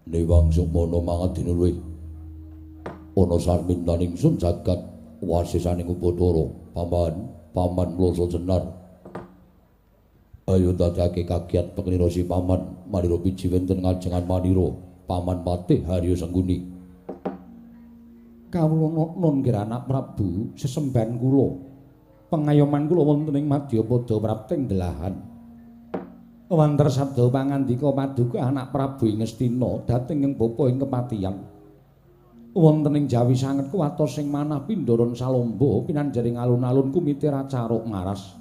Newang sukmana mangadina luwih. Ana sarmintan ingsun jagat wasisaning Upacara, Paman, Paman Mlasa Jenar. Ayo dadake kagiat penglira si Paman Manira biji wonten ngajengan Manira, Paman Patih Harya Sengkuni. Kawula nun nggih anak Prabu sesembahan kula. Pengayoman kula wonten ing madyapada prapting delahan. Wanter sabda pangandika paduka anak Prabu ing Ngastina dhateng ing bapa ing kepatihan. Wonten ing Jawi sanget kuwatos sing manah pindharan salomba pinanjaring alun-alun kumite racaruk maras.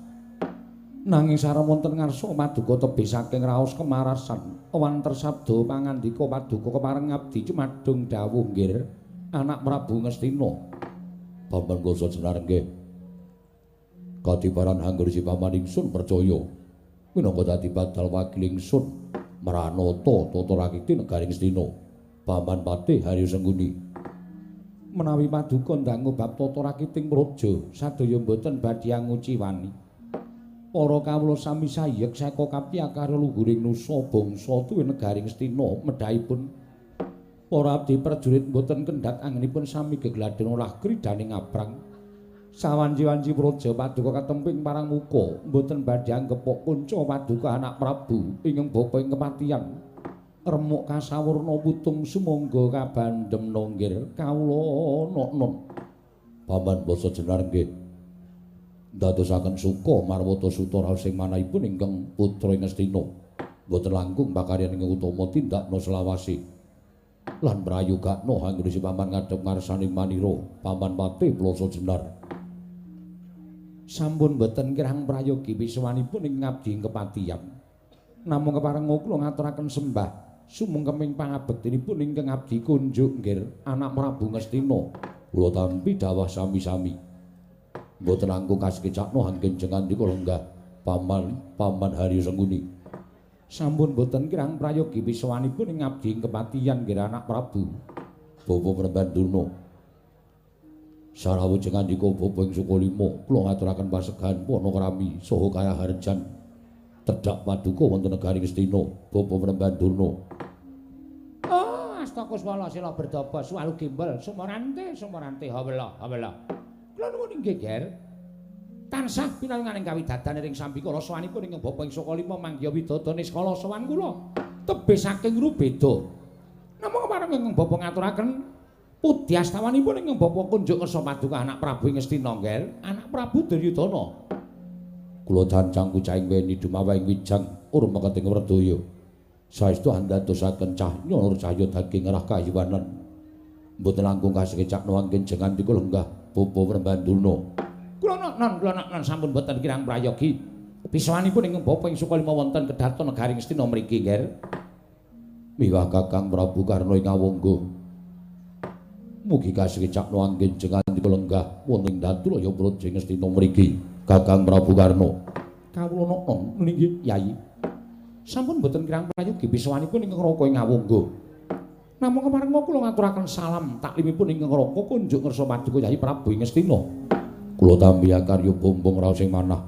Nanging sareng wonten ngarsa paduka tebih saking raos kemarasan. Wanter sabda pangandika paduka kepareng ngabdi cumadung dawuh nggih anak Prabu Ngastina. Paman Mlasa Jenar nggih. Kadiparan angger si paman ingsun percaya minangka dadi badal wakil ingsun mranata tata rakiti negari Ngastina. Paman Patih Harya Sengkuni. Menawi paduka ndangu bab tata rakiting praja sadaya mboten badhe anguciwani. Para kawula sami sayek seka kapya karo luhuring nusa bangsa tuwin negari Ngastina medhahipun para abdi prajurit mboten kendhat anggenipun sami gegladhen olah kridaning abrang. Sawanci-wanci praja paduka katemping parang muka mboten badhe anggepok kunca paduka anak Prabu ingkang bapa ing kepatihan. Remuk kasawurna putung sumangga kabandhem nggih kawula noknon. Paman Mlasa Jenar nggih. Ndadosaken suka marwata suta raos sing manahipun ingkang putra ing Ngastina. Mboten langkung pakaryan ingkang utama tindakna selawase. Lan prayogakna anggene si paman ngadhep ngarsaning Manira, Paman Patih Mlasa Jenar. Sampun boten kirang prayogi wiswanipun ing ngabdi ing kepatihan. Namung kepareng kula ngaturaken sembah sumungkeming pangabektinipun ingkang abdi kunjuk nggih anak Prabu Ngastina. Kula tampi dawah sami-sami. Mboten langkung kasekecakna anggen jengandika lenggah Paman, Paman Harya Sengkuni. Sampun boten kirang prayogi wiswanipun ing ngabdi ing kepatihan nggih anak Prabu. Bapa Premban Durna. Sarawuh jengandika bapa ing Sukalima, kula ngaturaken pasegahan Panakrami saha kayaharjan tedhak paduka wonten negari Ngastina, Bapa Premban Durna. Oh, Astakuswala sila berdaba suwalu gembel sumorante sumorante hawela hawela. Kula nuwun inggih, Ger. Tansah pinanganing kawidadan ing sambikala sowanipun ingkang bapa ing Sukalima manggiha widada niskala sowan kula. Tebih saking rubeda. Namung kepareng ingkang bapa ngaturaken pudyastawanipun ingkang bapa kunjuk kersa paduka anak Prabu ing Ngastina, Ger, anak Prabu Duryudana. Kula cancang kucahing weni dumawahing wijang urung meketing werdaya. Saestu andadosaken cahya nur cahya daging ngerah kayiwanan. Mboten langkung kasekecakna anggen jengandika lenggah Bapa Premban Durna. Kula noknon, kula noknon sampun boten kirang prayogi. Pisawanipun ingkang bapa ing Sukalima wonten kedhaton negari Ngastina mriki, Ger. Miwah Kakang Prabu Karna ing Awangga. Mugi kasekecakna anggen jengandika lenggah wonten ing Datulaya Praja Ngastina mriki. Kakang Prabu Karna. Kawula noknon nggih, Yai. Sampun boten kirang prayogi pisawanipun ingkang Raka ing Awangga. Namung kepareng kula ngaturaken salam taklimipun ingkang Raka kunjuk ngersa paduka Yai Prabu ing Ngastina. Kula tampi akarya bombong raos sing manah.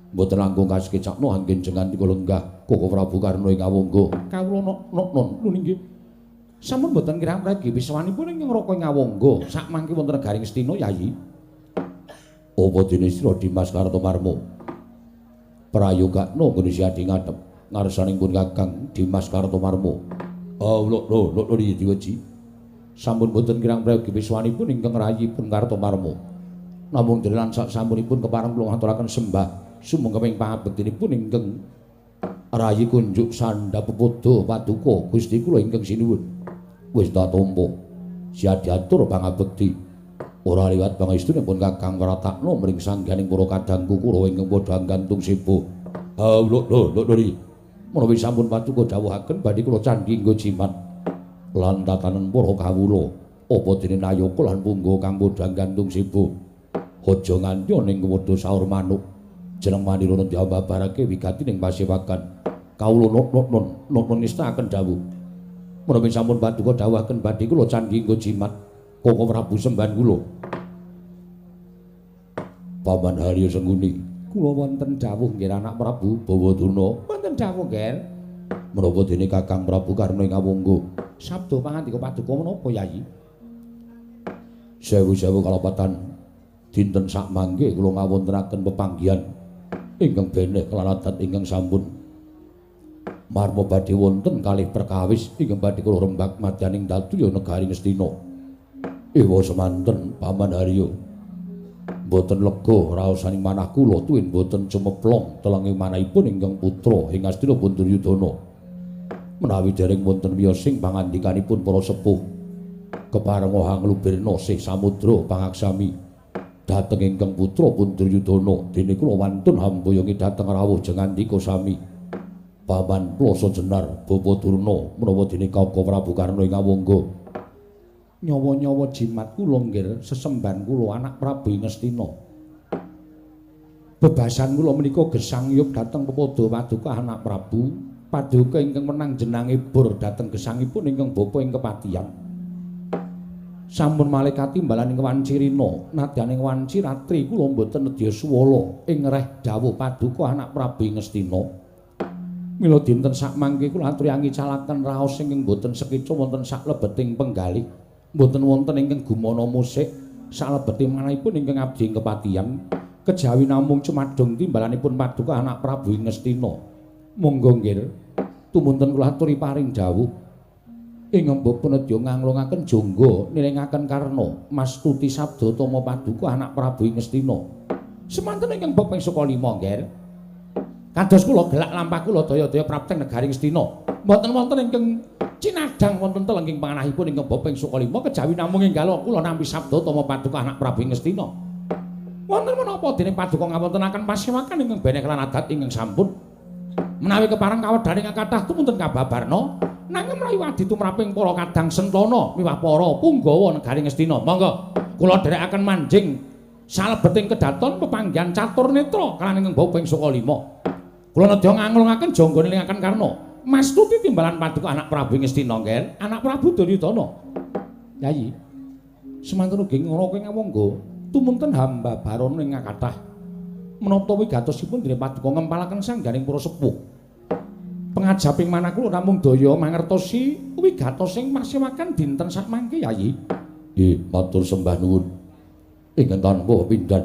Mboten langkung kasekecakna anggen jengandika lenggah Koko Prabu Karna ing Awangga. Kawula noknon nggih. Sampun boten kirang prayogi pisawanipun ingkang Raka ing Awangga sakmangke wonten negari Ngastina, Yai. Apa dene sira Dimas Kartomarma? Prayogakna nggone siadi ngadhep ngarsaning pun Kakang Dimas Kartomarma. Oh, lho lho lho diweji. Sampun boten kirang prayogi wiswanipun ingkang rayipun Kartomarma. Namung dene lan sak sampunipun kepareng kula ngaturaken sembah sumungkeming pangabektinipun ingkang rayi kunjuk sandhap pepodo paduka Gusti kula ingkang sinuwun. Wis tak tampa. Siadi atur pangabekti. Ora liwat pangestunipun Kakang Wratakna mring sangganing para kadangku Kurawa ingkang padha anggantung sebo. Ah, lho lho lho lho. Menawi sampun paduka dawuhaken badhe kula candhi nggo jimat lan tatanen para kawula. Apa dene nayaka lan punggawa kang padha anggantung sebo. Aja nganti ana ing padha saur manuk. Jeneng Manira diambabarake wigati ning pasewakan. Kawula noknon noknon ngestakaken dawuh. Menawi sampun paduka dawuhaken badhe kula candhi nggo jimat. Koko Prabu sembahan kula. Paman Harya Sengkuni, kula wonten dawuh nggih anak Prabu Bawadurna. Wonten dawuh nggih. Menapa dene Kakang Prabu Karna ing Awangga? Sabda pangandika paduka menapa Yayi? Sewu-sewu kalapatan dinten sakmangke kula ngawontenaken pepanggihan ingkang beneh kelaladan ingkang sampun marma badhe wonten kalih perkawis ingkang badhe kula rembak madyaning datuya negari Ngastina. Ewa semanten Paman Haryo. Mboten lega raosaning manah kula tuwin mboten cemeplong telenging manahipun ingkang putra ing Ngastina pun Duryudana. Menawi dereng wonten wiyosing pangandikanipun para sepuh keparenga hanglubirna sih samudra pangaksami dhateng ingkang putra pun Duryudana, dene kula wantun hamboyongi dhateng rawuh jengandika sami. Paman Plasa Jenar Bapa Durna menawa dene Kaka Prabu Karna ing Awangga. Nyawa-nyawa jimat kula nggir sesemban kula anak Prabu Ngastina. Bebasan kula menika gesang yub dhateng pepadha paduka anak Prabu. Paduka ingkang menang jenange bur dhateng gesangipun ingkang bapa ing kepatihan. Sampun malaikat timbalan ing wanci rina, nadyan ing wanci ratri kula mboten nedya suwala ing reh dawuh paduka anak Prabu Ngastina. Mila dinten sakmangke kula aturi angicalaken raos ingkang mboten sekica wonten saklebeting penggalih. Mboten wonten ingkang gumana musik salebeting manahipun ingkang abdi ing kepatihan kejawi namung cumadung timbalanipun paduka anak Prabu Ngastina. Monggo nggir tumunten kula aturi paring dawuh ing bapa nedya nganglungaken jangga nilingaken Karna mastuti sabda tama paduka anak Prabu Ngastina. Semanten ingkang bapa ing Sukalima nggir. Kados kula gelak lampah kula daya-daya prapteng negari Ngastina. Mboten wonten ingkang cinadhang wonten telenging panganahipun ingkang bapa ing Sukalima kejawi namung enggal kula nampi sabda tama paduka anak Prabu Ngastina. Wonten menapa dening paduka ngawontenaken pasewakan ingkang beneh lan adat ingkang sampun. Menawi kepareng kawedhaning kathah tumunten kababarna nanging mlayu adi tumraping para kadang sentana miwah para punggawa negari Ngastina. Monggo kula dherekaken manjing salebeting kedaton pepanggihan catur netra kaliyan ingkang bapa ing Sukalima. Kula nedya nganglungaken jangga nilingaken Karna mastuti timbalan paduka anak Prabu Ngastina nggih, anak Prabu Duryudana. Yayi, semanten ugi ngono ing Awangga tumunten hamba barana ing kathah menapa wigatosipun dene paduka ngempalaken sangganing para sepuh. Pengajaping manah kula namung daya mangertosi wigatosing pasewakan dinten sakmangke Yayi. Nggih, matur sembah nuwun. Ingkang tanpa pindhan.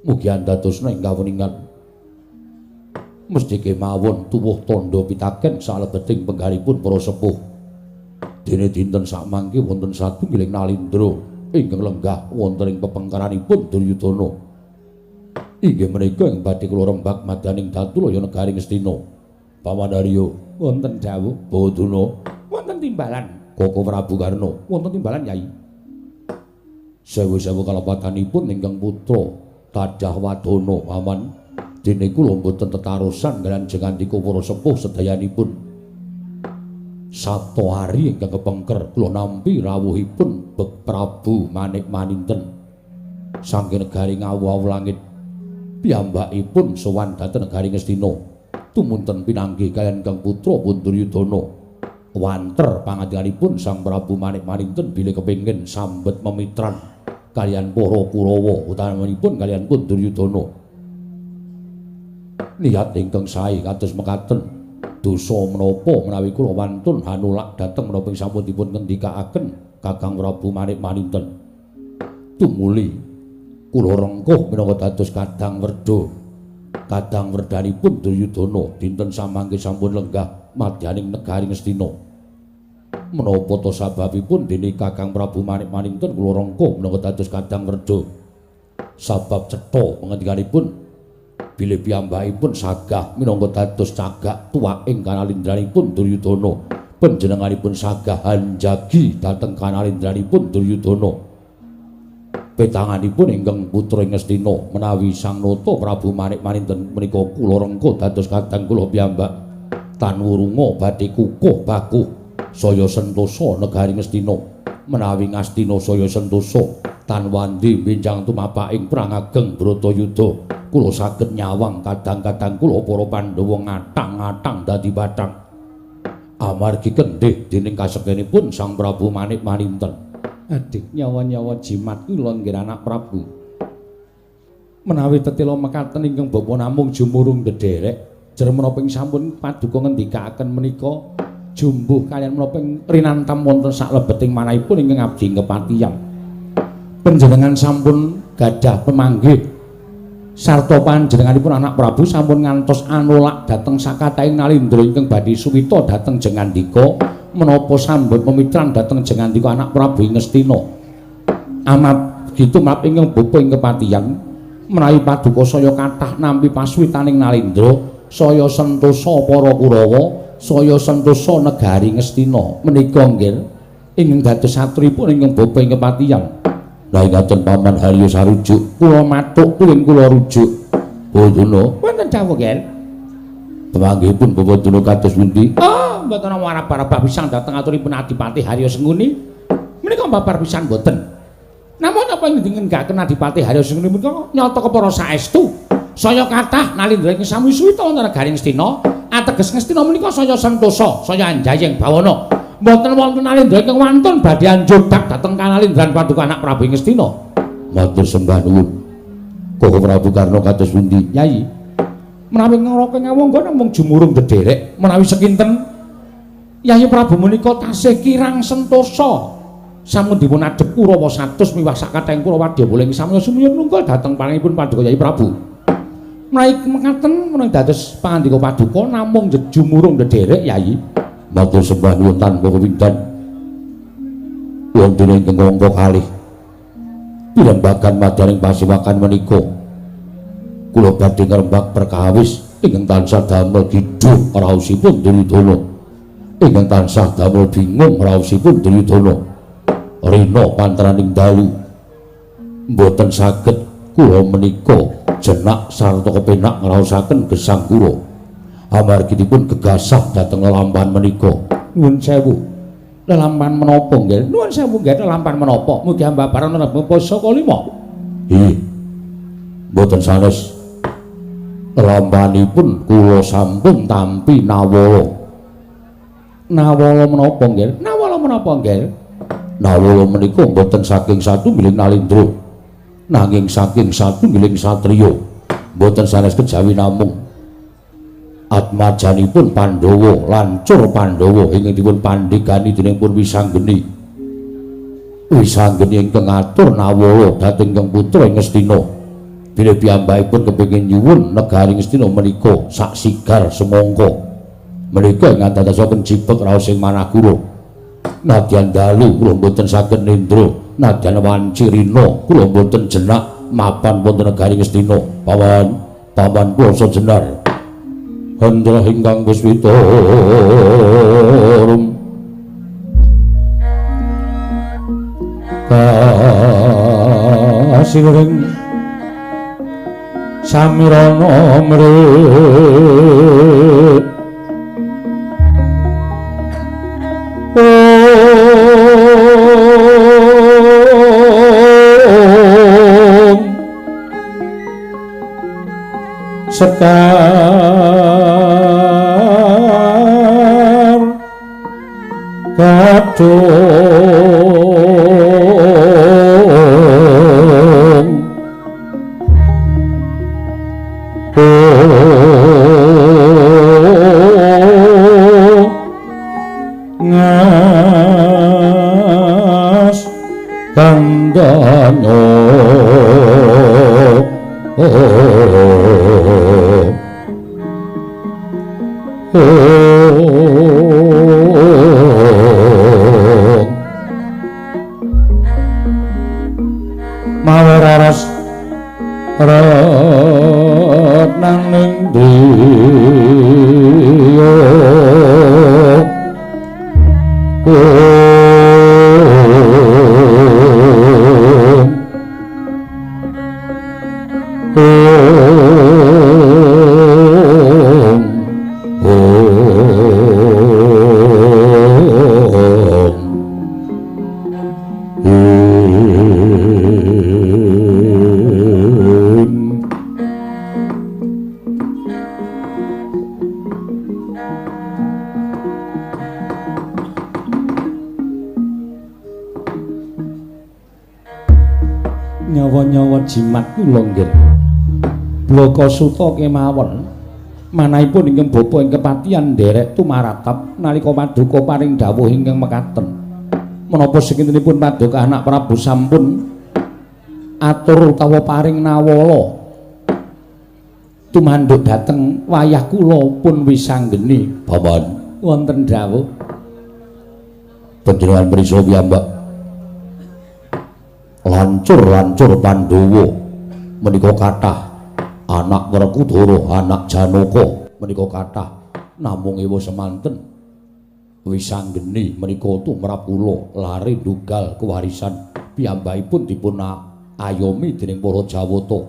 Mugi andadosna ing kawuningan. Mesti kemawon tuwuh tandha pitaken salebeting penggalipun para sepuh. Dene dinten sakmangke wonten satunggiling nalindra ingkang lenggah wonten ing pepengkaranipun Duryudana. Inggih menika ing badhe kula rembak madyaning datulaya negari Ngastina. Paman Haryo wonten dawuh. Baduna wonten timbalan. Kaka Prabu Karna wonten timbalan Yai. Sewu-sewu kalepatanipun ingkang putra Tadah Wadana Paman. Dene kula mboten tetarosan kaliyan jengandika para sepuh sedayanipun. Sabta hari ingkang kepengker kula nampi rawuhipun Bek Prabu Manik Maninten saking negari Ngawu-awu langit. Piyambakipun sowan dhateng negari Ngastina. Tumunten pinanggih kaliyan ingkang putra pun Duryudana. Wanter pangandikanipun Sang Prabu Manik Maninten bilih kepengin sambet memitran kaliyan para Kurawa utamanipun kaliyan pun Duryudana. Niat ingkang sae kados mekaten dosa menapa menawi kula wantun hanulak dhateng menapa ing sampun dipun ngendikaaken Kakang Prabu Manik Maninten. Tumuli kula rengkuh minangka dados kadang werda. Kadang werdanipun Duryudana dinten samangke sampun lenggah madyaning negari Ngastina. Menapa ta sababipun dene Kakang Prabu Manik Maninten kula rengkuh minangka dados kadang werda? Sabab cetha pangandikanipun bilih piyambakipun sagah minangka dados cagak tuwaking kanalindranipun Duryudana. Panjenenganipun sagah hanjagi dhateng kanalindranipun Duryudana. Petanganipun ingkang putra Ngastina menawi Sang Nata Prabu Manik Maninten menika kula rengkuh dados kadang kula piyambak tan wurunga badhe kukuh bakuh saya sentosa negari Ngastina. Menawi Ngastina saya sentosa tan wandi benjang tumapaking perang ageng Bratayuda kula saged nyawang kadang-kadang kula para Pandhawa ngatang-ngatang dadi bathang amargi kendhih dening kasektenipun Sang Prabu Manik Maninten. Adik nyawa-nyawa jimat kula nggih anak Prabu. Menawi tetela mekaten ingkang bapa namung jumurung dedherek. Jer menapa ing sampun paduka ngendikaaken menika jumbuh kaliyan menapa ing rinantam wonten saklebeting manahipun ingkang abdi kepatihan. Panjenengan sampun gadah pemanggih sarta panjenenganipun anak Prabu sampun ngantos anolak dhateng sakathahing Nalindra ingkang badhe suwita dhateng Jengandika menapa sambet pemitran dhateng Jengandika anak Prabu ing Ngastina. Amat gitu map ingkang bapa ing kepatihan menawi paduka saya kathah nampi pasuwitaning Nalindra saya sentosa para Kurawa, saya sentosa negari Ngastina. Menika nggih ingkang dados satripun ingkang bapa ing kepatihan. Lah ngaten Paman Haryo sarujuk, kula matuk kuwi kula rujuk. Bawadana wonten dawuh nggih. Pemanggihipun Bawadana kados pundi? Oh, mboten arep-arep pisan dhateng aturipun Adipati Haryo Sengkuni. Menika babar pisan mboten. Namun apa ing ngendikaken Adipati Haryo Sengkuni menika nyata kepara saestu. Saya kathah Nalindra ing sami suwita wonten negari Ngastina, ateges Ngastina menika saya sentosa, saya anjayeng bawana. Mboten wonten Nalindra ingkang wantun badhe anjodak dhateng kanalindran paduka anak Prabu Ngastina. Matur sembah nuwun. Koko Prabu Karna kados pundi? Yai, menawi ngraka ngawangga namung jumurung dederek, menawi sekinten Yai Prabu menika tasih kirang sentosa. Sampun dipun adhep Kurawa 100 miwah sakathahing Kurawa wadya ing samya sumiyun nunggal dhateng panganipun paduka Yai Prabu. Menawi mekaten menawi dados pangandika paduka namung jumurung dederek Yai. Matur sembah nuwun tanpa kewindan. Wonten ingkang angka kalih pirembagan madaning pasewakan menika kula badhe ngrembak perkawis ingkang tansah damel kidung raosipun Duryudana, ingkang tansah damel bingung raosipun Duryudana. Rina panteraning dalu mboten saged kula menika jenak sarta kepenak ngraosaken gesang kula. Amarginipun gegasah dhateng lelampahan menika. Nuwun sewu. Lelampahan menapa nggih? Nuwun sewu nggih lelampahan menapa? Mugi ambabaran napa saka lima. Nggih. Mboten sanes. Lelampahanipun kula sampun tampi nawala. Nawala menapa nggih? Nawala menapa nggih? Nawala menika mboten saking satunggiling Nalindra, nanging saking satunggiling satriya. Mboten sanes kejawi namung atmajanipun Pandhawa, lancur Pandhawa ingkang dipun pandhegani dening pun Wisanggeni. Wisanggeni ingkang ngatur nawala dhateng ingkang putra ing Ngastina. Bilih piyambakipun kepengin nyuwun negari Ngastina menika sak sigar semangka. Menika ingkang dadosaken jibeg raos ing manah kula. Nadyan dalu kula mboten saged nindra, nadyan wanci rina kula mboten jenak mapan wonten negari Ngastina. Paman, paman kula jenar. Hendra ingkang puswita rum kasiring samirana mrih sekar kadung ngas kandhane mawararas retnaning driya Nyawa-nyawa jimat kula nggih. Blaka suta kemawon. Manahipun ingkang bapa ing kepatihan nderek tumaratap nalika paduka paring dawuh ingkang mekaten. Menapa sakintenipun paduka anak Prabu sampun atur utawa paring nawala tumanduk dhateng wayah kula pun wisanggeni. Paman, wonten dawuh. Panjenengan prisa piyambak lancur-lancur Pandhawa menika kathah anak Werkudara, anak Janaka menika kathah, namung ewa semanten wisanggeni menika tumrap kula lare ndugal kewarisan piyambakipun dipun ayomi dening para Jawata.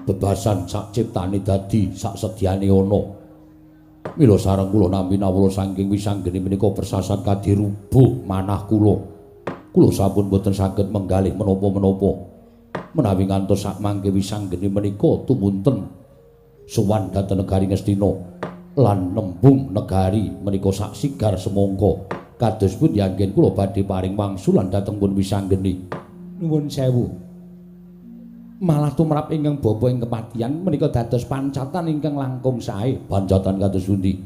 Bebasan sak ciptane dadi sak sedyane ana. Mila sareng kula nampi nawala saking wisanggeni menika persasat kadirubuh manah kula. Kula sampun boten saged menggalih menapa-menapa. Menawi ngantos sak mangke wisanggeni menika tumunten sowan dhateng negari Ngastina lan nembung negari menika sak sigar semangka kados pundi anggen kula badhe paring wangsulan dhateng pun wisanggeni. Nuwun sewu. Malah tumrap ingkang bapa ing kepatihan menika dados pancatan ingkang langkung sae. Pancatan kados pundi?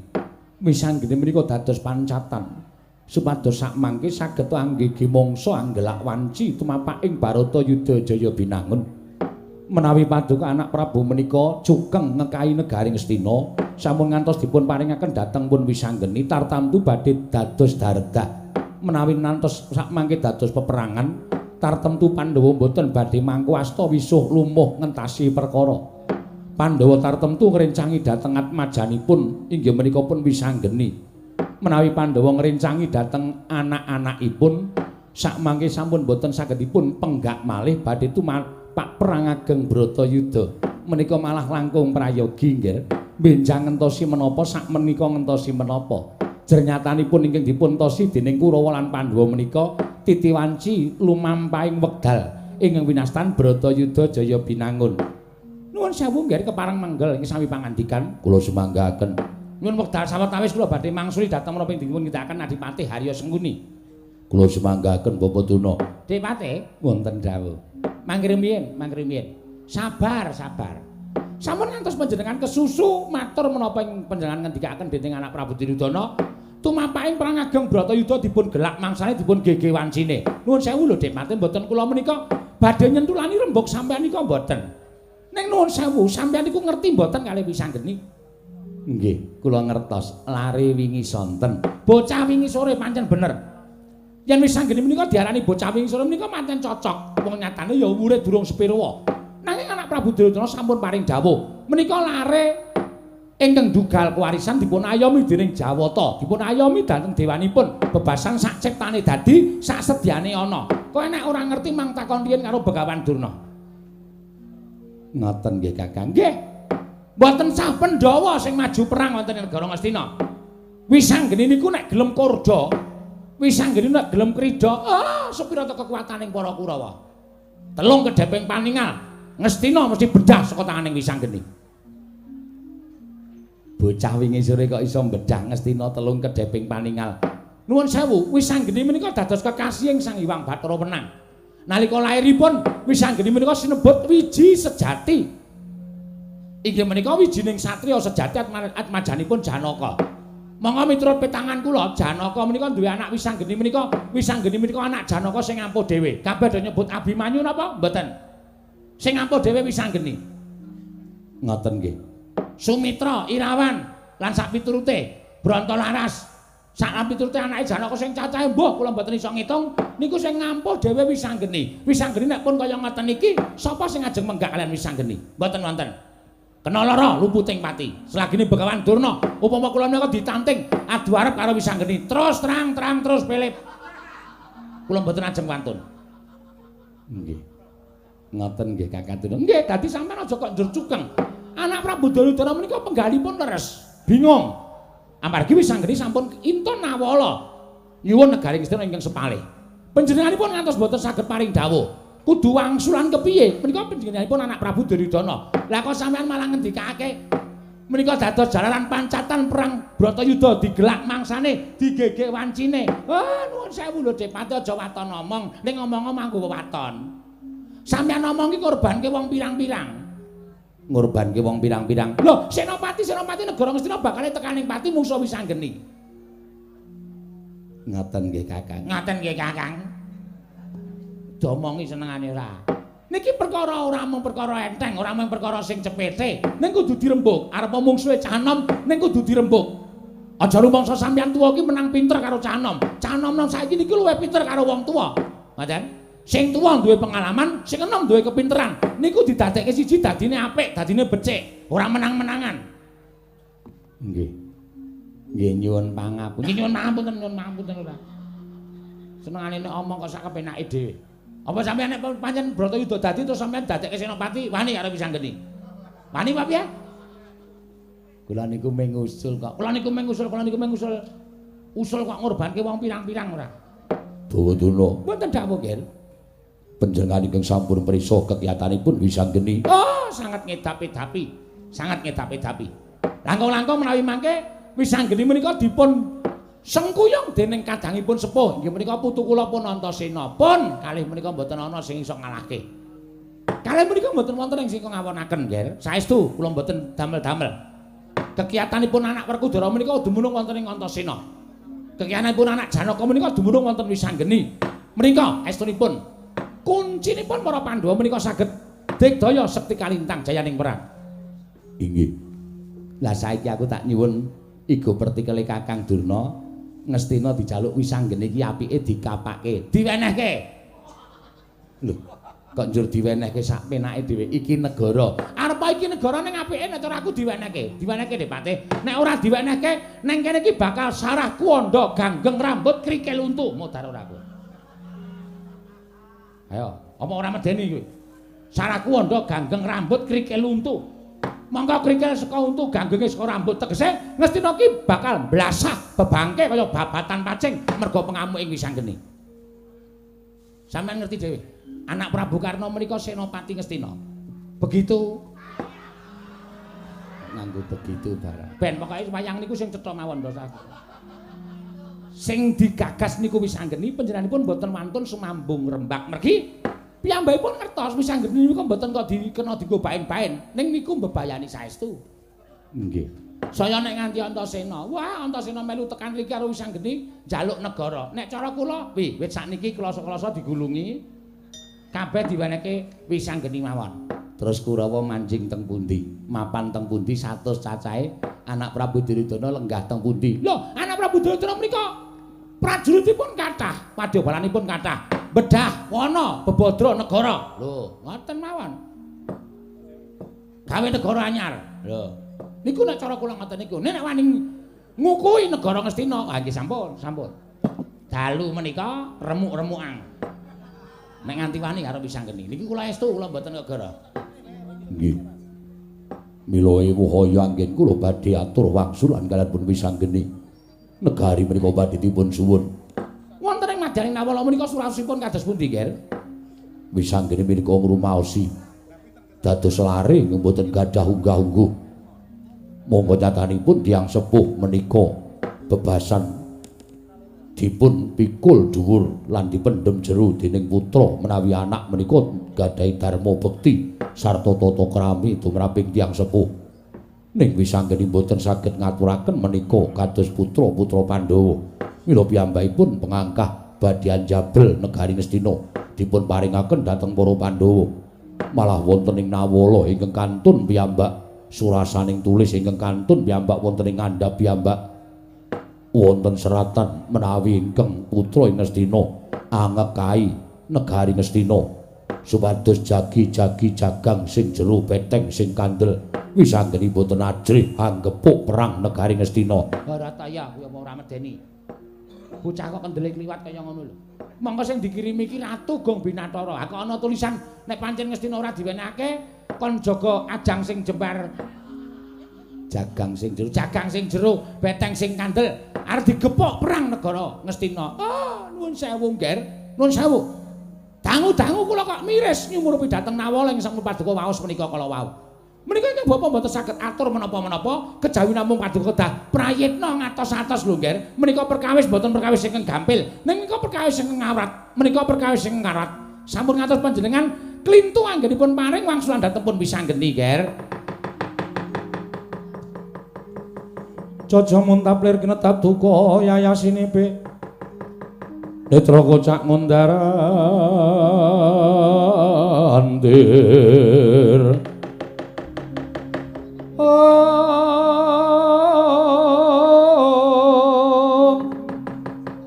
Wisanggeni menika dados pancatan supados sak mangke saged anggege mangsa anggelak wanci tumapaking Baratayuda Jaya Binangun. Menawi paduka anak Prabu menika cukeng ngekahi negari Ngastina sampun ngantos dipun paringaken dhateng pun wisanggeni tartamtu badhe dados daredah. Menawi ngantos sak mangke dados peperangan tartemtu Pandhawa mboten badhe mangku asta wisuh lumuh ngentasi perkara. Pandhawa tartemtu ngrencangi dhateng atmajanipun inggih menika pun wisanggeni. Menawi Pandhawa ngrencangi dhateng anak-anakipun sak mangke sampun boten sagedipun penggak malih badhe tumapak perang ageng Bratayuda. Menika malah langkung prayogi nggih. Benjang ngentosi menapa sak menika ngentosi menapa. Jernyatanipun ingkang dipun tosi dening Kurawa lan Pandhawa menika titiwanci lumampahing wekdal ingkang winastan Bratayuda Jaya Binangun. Nuwun sewu nggih kepareng manggel ing sami pangandikan. Kula sumanggaken. Nyuwun wekdal sawetawis kula badhe mangsuli dhateng menapa ing dipun nindakaken Adipati Harya Sengkuni. Kula sumanggaken Bapak Durna. Dipate wonten dawuh. Mangke rumiyin, mangke rumiyin. Sabar, sabar. Sampun ngantos panjenengan kesusu matur menapa ing panjenengan ngendikaken dening anak Prabu Duryudana tumapaking perang ageng Bratayuda dipun gelak mangsane dipun gege wancine. Nuwun sewu lho Dipate mboten kula menika badhe nyentulani rembug sampeyan nika mboten. Ning nuwun sewu sampeyan niku ngerti mboten kalih wisanggeni? Nggih, kula ngertos. Lare wingi sonten. Bocah wingi sore pancen bener. Yen wisanggeni menika diarani bocah wingi sore menika pancen cocok. Wong nyatane ya umure durung sepirwa. Nanging anak Prabu Duryudana sampun paring dawuh. Menika lare ingkang dugal kewarisan dipun ayomi dening Jawata, dipun ayomi dhateng dewanipun. Bebasan sak ciptane dadi, sak sedyane ana. Kowe nek ora ngerti mang takon riyen karo Begawan Durna. Ngoten nggih Kakang. Nggih. Mboten sah Pandhawa sing maju perang wonten ing negara Ngastina. Wisanggeni niku nek gelem korda, wisanggeni nek gelem krida, ah sepira ta kekuataning para Kurawa. Telung kedheping paningal, Ngastina mesti bedah saka tanganing Wisanggeni. Bocah wingi sore kok iso bedah Ngastina telung kedheping paningal. Nuwun sewu, Wisanggeni menika dados kekasihing Sang Hyang Bathara Wenang. Nalika lairipun Wisanggeni menika sinebut wiji sejati. Inggih menika wijining satriya sejati atmajanipun Janaka. Monggo miturut petangan kula, Janaka menika duwe anak Wisanggeni menika, Wisanggeni menika anak Janaka sing ampuh dhewe. Kabeh do nyebut Abimanyu napa? Mboten. Sing ampuh dhewe Wisanggeni. Ngoten nggih. Sumitra, Irawan lan sak piturute Brontolaras. Sak piturute anake Janaka sing cacahe mbuh kula mboten iso ngitung niku sing ngampuh dhewe Wisanggeni. Wisanggeni nek pun kaya ngoten iki, sapa sing ajeng menggak kalian Wisanggeni? Mboten wonten. Kena lara luputing pati. Selagine Begawan Durna, upama kula menika ditanting adu arep karo Wisanggeni, terus terang-terang terus pelip. Kula mboten ajeng wantun. Nggih. Ngoten nggih Kakang Durna. Nggih, dadi sampean aja kok njur cukeng. Anak Prabu Duryudana menika penggalipun leres, bingung. Amargi Wisanggeni sampun intun nawala nyuwun negari Ngastina ingkang sepalih. Panjenenganipun ngantos mboten saged paring dawuh. Kudu wangsulan kepiye? Menika panjenenganipun anak Prabu Duryudana. Lah kok sampean malah ngendikake menika dados jalaran pancatan perang Bratayuda digelak mangsane, digegek wancine. Ah, nuwun sewu lho Depati aja waton omong, ning ngomong nganggo wewaton. Sampeyan omong iki korbanke wong pirang-pirang. Ngorbanke wong pirang-pirang. Lho, senopati negara Ngastina bakal tekaning pati mungsuh Wisanggeni. Ngaten nggih, Kakang. Ngaten nggih, Kakang. Diomongi senengane ora. Niki perkara ora mung perkara enteng, ora mung perkara sing cepete. Ning kudu dirembug. Arep mungsuhe cah enom, ning kudu dirembug. Aja rumangsa sampeyan tuwa iki menang pinter karo cah enom. Cah enom saiki niki luwih pinter karo wong tuwa. Ngoten? Sing tuwa duwe pengalaman, sing enom duwe kepinteran. Niku didadekke siji dadine apik, dadine becik, ora menang-menangan. Nggih. Nggih nyuwun pangapunten. Nyuwun pangapunten, nyuwun pangapunten ora. Senengane nek omong kok sak kepenake dhewe. Apa sampeyan nek pancen Bratayuda dadi terus sampeyan dadekke senopati wani karo Wisanggeni? Wani apa piye? Kula niku mung usul kok. Kula niku mung usul, kula niku mung usul. Usul kok ngorbanke wong pirang-pirang ora. Bawadana. Mboten dawuh, Ger. Panjenengan ingkang sampun prisa kekiyatanipun Wisanggeni. Oh, sangat ngedapi-dapi. Sangat ngedapi-dapi. Langkung-langkung menawi mangke Wisanggeni menika dipun sengkuyung dening kadangipun sepuh. Inggih menika putu kula pun Antasena. Pun kalih menika mboten ana sing iso ngalahke. Kalih menika mboten wonten ing sing ngawonaken, Ger. Saestu kula mboten damel-damel. Kekiyatanipun anak Werkudara menika dumunung wonten ing Antasena. Kekiyatanipun anak Janaka menika dumunung wonten Wisanggeni. Menika estunipun kuncinipun para Pandhawa menika saged digdaya sekti kalintang jayaning perang. Inggih. Lah saiki aku tak nyuwun igo pertikele Kakang Durna. Ngastina dijaluk Wisanggeni iki apike dikapake, diwenehke. Lho, kok njur diwenehke sak penake dhewe? Iki negara. Arep iki negara ning apike nek cara aku diwenehke. Diwenehke Dik Patih. Nek ora diwenehke, neng kene iki bakal sarah kuwanda ganggeng rambut krikil untu modar ora kowe. Ayo, apa ora medeni kowe? Sarah kuwanda ganggeng rambut krikil untu. Monggo krikil saka untu ganggenge saka rambut tegese Ngastina ki bakal blasah bebangke kaya babatan pacing merga pengamuk ing Wisanggeni. Sampeyan ngerti dhewe, anak Prabu Karna menika senopati Ngastina. Begitu nganggo begitu barang. Ben pokoke wayang niku sing cetha mawon to. Sing digagas niku Wisanggeni panjenenganipun mboten wantun sumambung rembak mergi piyambakipun ngertos Wisanggeni niku mboten kok dikena dienggo baen-baen, ning niku mbebayani saestu. Nggih. Saya nek nganti Antasena, wah Antasena melu tekan mriki karo Wisanggeni njaluk negara. Nek cara kula, wih wit sakniki kloso-kloso digulungi kabeh diwenehke Wisanggeni mawon. Terus Kurawa manjing teng pundi? Mapan teng pundi 100 cacahe anak Prabu Duryudana lenggah teng pundi? Lho, anak Prabu Duryudana menika prajuritipun kathah, padyabalanipun kathah. Bedah wana bebadra negara. Lho, ngoten mawon. Gawe negara anyar. Lho, niku nek cara kula ngoten niku. Nek wani ngukuhi negara Ngastina, ah nggih sampun, sampun. Dalu menika remuk-remukan. Nek nganti wani karo Wisanggeni. Niki kula estu, kula mboten negara. Nggih. Mila ewuh anggen kula badhe atur wangsulan kaliyan pun Wisanggeni. Negari menika badhe dipun suwun. Wonten ing madyaning Nawala menika surasipun kados pundi, Ger? Wisanggeni menika ngrumaosi dados lare mboten gadah unggah-ungguh. Monggo nyatanipun tiyang sepuh menika bebasan dipun pikul dhuwur lan dipendhem jero dening putra menawi anak menika gadahi dharma bekti sarta tata krami tumraping tiyang sepuh. Ning Wisanggeni mboten saged ngaturaken menika kados putra-putra Pandhawa. Mila piyambakipun pengangkah badhe njabel negari Ngastina dipun paringaken dhateng para Pandhawa. Malah wonten ing Nawala ingkang kantun piyambak surasaning tulis ingkang kantun piyambak wonten ing ngandhap piyambak wonten seratan menawi ingkang putra ing Ngastina angekai negari Ngastina supados jagi-jagi jagang sing jero beteng sing kandel. Wisanggeni mboten ajrih anggepuk perang negari Ngastina. Barataya kuwi apa ora medeni. Bocah kok kendele kliwat kaya ngono lho. Mongko sing dikirimi iki Ratu Gong Binatara. Ha kok ana tulisan nek pancen Ngastina ora diwenehake kon jaga ajang sing jembar jagang sing jero, jagang sing jero, beteng sing kandel, arep digepuk perang negara Ngastina. Oh, nuwun sewu, Nger. Nuwun sewu. Dangu-dangu kula kok miris nyumurupi dhateng Nawala ing sang paduka waos menika kala wau. Menika ingkang bapa mboten saged atur menapa-menapa kejawi namung paduka kedah prayitna ngatos-atos lho, Nger. Menika perkawis mboten perkawis ingkang gampil, ning menika perkawis ingkang ngawrat, menika perkawis ingkang ngarat. Sampun ngatos panjenengan klintu anggenipun paring wangsulan dhateng pun Wisanggeni, Nger. Caca muntap lir kinetap duka yayasinipe. Netra kocak ngundarandir.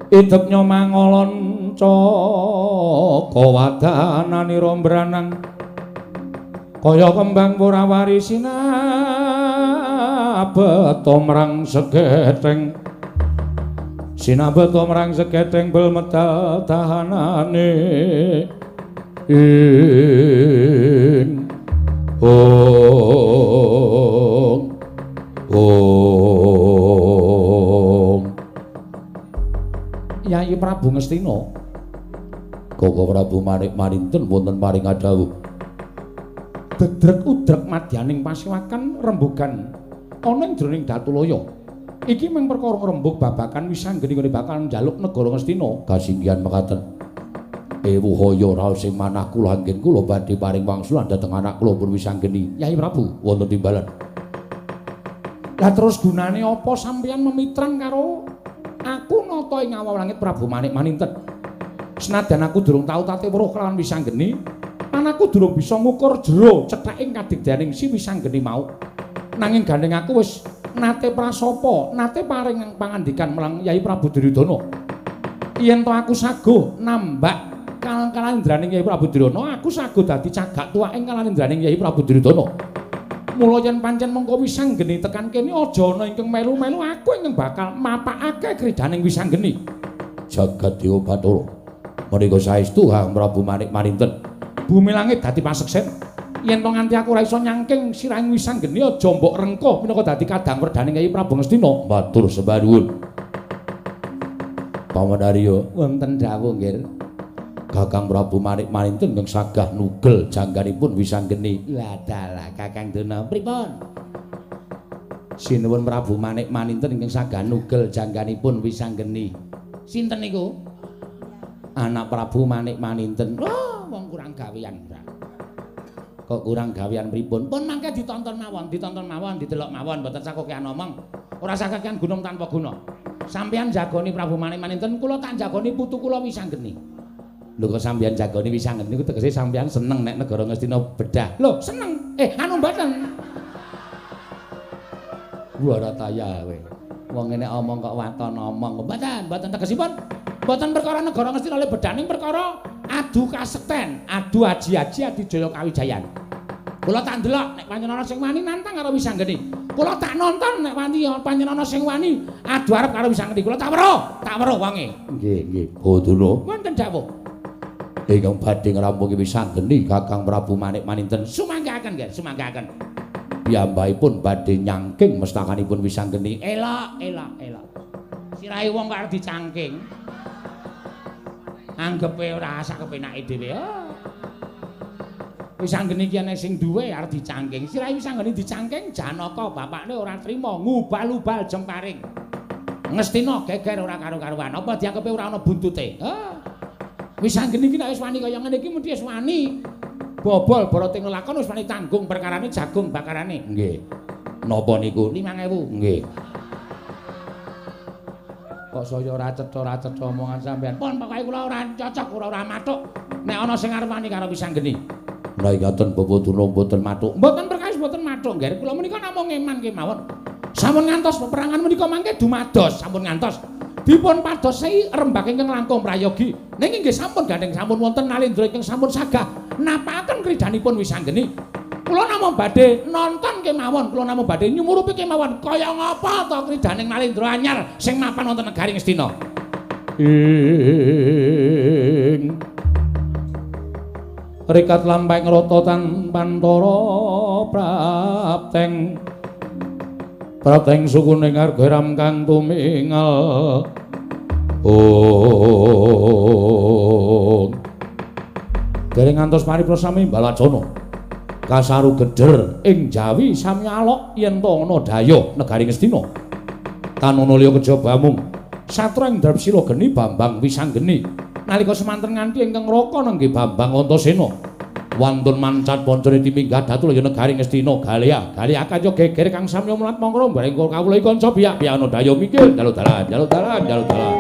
Idep nyomangolon caka wadananira mbranang kaya kembang purawari sinabeta mrang segetheng sinabeta mrang segetheng bel medal tahanane ing ong ong. Yai Prabu Ngastina Koko Prabu Manik Maninten wonten paring dawuh. Dedrek udrek madyaning pasiwakan rembugan ana ing jroning Datulaya. Iki mung perkara rembug babagan Wisanggeni nggone bakal njaluk negara Ngastina. Kasinggihan mekaten. Ewuhaya raos ing manah kula anggen kula badhe paring wangsulan dhateng anak kula pun Wisanggeni. Yai Prabu wonten timbalan. Lah terus gunane apa sampeyan memitran karo aku nata ing awang langit Prabu Manik Maninten? Senajan aku durung tau tate weruh kelawan Wisanggeni, lan aku durung bisa ngukur jero cethaking kadigdayaning si Wisanggeni mau. Nanging gandeng aku wis nate prasapa, nate paring pangandikan marang Yai Prabu Duryudana. Yen to aku saguh nambak kalang-kalandraning Yai Prabu Duryudana, aku saguh dadi cagak tuwaking kalandraning Yai Prabu Duryudana. Mula yen pancen mengko Wisanggeni tekan kene aja ana ingkang melu-melu, aku ingkang bakal mapakake kridaning Wisanggeni. Jagat Dewa Bathara. Menika saestu Kang Prabu Manik Maninten. Bumi langit dadi paseksen. Yen to nganti aku ora iso nyangking sirahing Wisanggeni aja mbok rengkuh minangka dadi kadang werdaning Kyai Prabu Ngastina. Matur sembah nuwun. Paman Arya wonten dawuh nggih. Kakang Prabu Manik Maninten ingkang sagah nugel jangganipun Wisanggeni. Ladalah Kakang Dana pripun? Sinuwun Prabu Manik Maninten ingkang sagah nugel jangganipun Wisanggeni. Sinten niku? Anak Prabu Manik Maninten. Oh, wong kurang gawean. Kok kurang gawean pripun? Pun mangke ditonton mawon, ditonton mawon, didelok mawon, mboten sakokean omong. Ora sakokean gunung tanpa guna. Sampeyan jagoni Prabu Manik Maninten, kula tak jagoni putu kula Wisanggeni. Lho kok sampeyan jagoni Wisanggeni niku tegese sampeyan seneng nek negara Ngastina bedah. Lho, seneng. Anu mboten. Warataya kowe. Wong ngene omong kok waton omong. Mboten, mboten tegesipun. Mboten perkara negara Ngastina le bedaning perkara adu kasekten, adu aji-aji adijaya kawijayan. Kula tak ndelok nek pancen ana sing wani nantang karo Wisanggeni. Kula tak nonton nek wani pancen ana sing wani adu arep karo Wisanggeni. Kula tak weruh wonge. Nggih, nggih. Bodolo. Wonten dawuh. Ingkang badhe ngrampungi Wisanggeni Kakang Prabu Manik Maninten. Sumanggaken nggih, sumanggaken. Piyambakipun badhe nyangking mestakanipun Wisanggeni. Elok, elok, elok. Sirahe wong kok arep dicangking. Anggepe ora sak kepenake dhewe. Oh. Wisanggeni iki ana sing duwe arep dicangking. Sirahe Wisanggeni dicangking, Janaka bapakne ora trima, ngubal-ubal jemparing. Ngastina geger ora karo-karuan. Apa dianggepe ora ana buntute? Oh. Wisanggeni iki nek wis wani kaya ngene iki mesti wis wani. Bobol borote nglakon wis wani tanggung perkarane jagung bakarane. Nggih. Napa niku? 5000. Nggih. Kok saya ora cetha-ora cetha omongan sampean. Pun pokoke kula ora cocok, ora mathuk nek ana sing arep wani karo Wisanggeni. Menawi ngaten Bapak Durna mboten mathuk. Mboten perkawis mboten mathuk, nggih. Kula menika namung ngeman kemawon. Sampun ngantos peperangan menika mangke dumados, sampun ngantos. Dipun padosi rembag ingkang langkung prayogi. Nanging nggih sampun gandeng sampun wonten nalendra ingkang sampun sagah napakaken kridanipun Wisanggeni. Kula namung badhe nonton kemawon, kula namung badhe nyumurupi kemawon kaya ngapa ta kridaning Nalendra anyar sing mapan wonten negari Ngastina. Ing rikat lampahing rata tanpantara prapteng prapteng sukuning arga kang tumingal. Oh. Dereng ngantos paripurna sami balacana. Kasaru geder ing Jawi sami alok yen to ana dayoh negari Ngastina. Tanana liya kejaba mung satra ing Drapsila geni Bambang Wisanggeni. Nalika semanten nganti ingkang raka nenggih Bambang Antasena. Wantun mancat pancane timinggah datu laya negari Ngastina Galea. Galea kaya geger kang samya mulat mangkara bareng kawula kanca biyak-biyakana dayo minggir dalu dalan dalu dalan dalu dalan.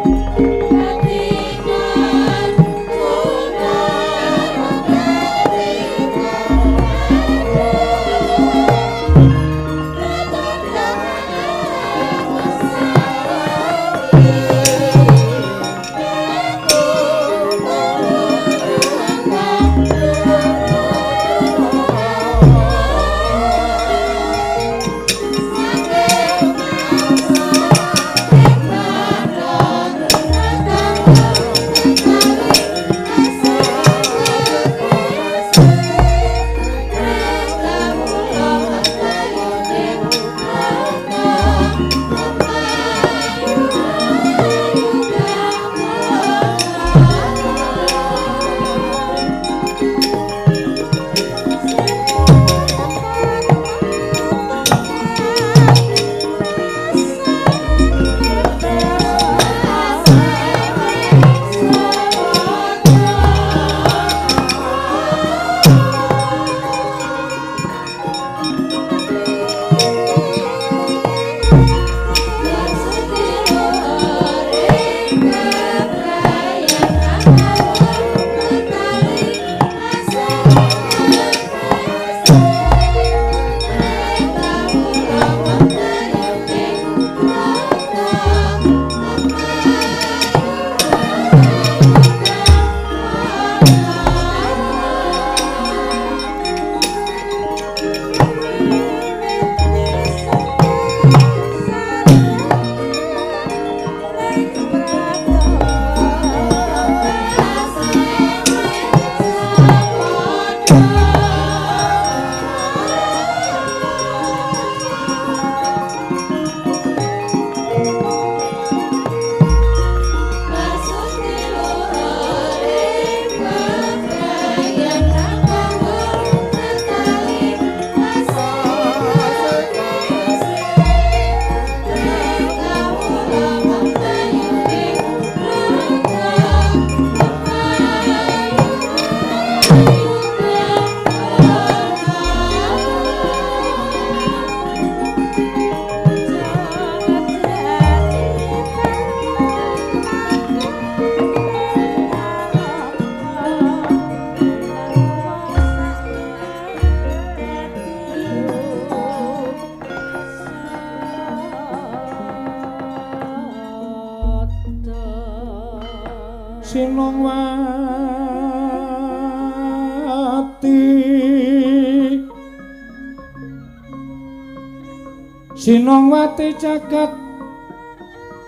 Sinongwati jagat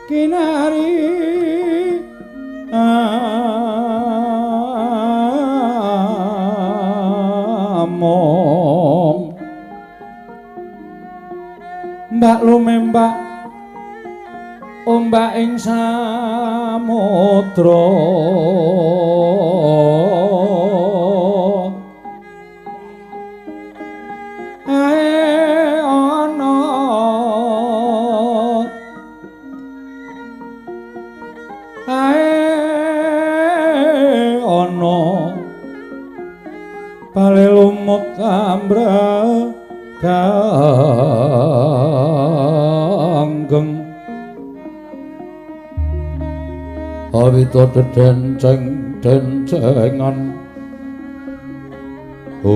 kinari among mbak lumembak ombak ing samudra Ganggeng awita dedenceng dencengan om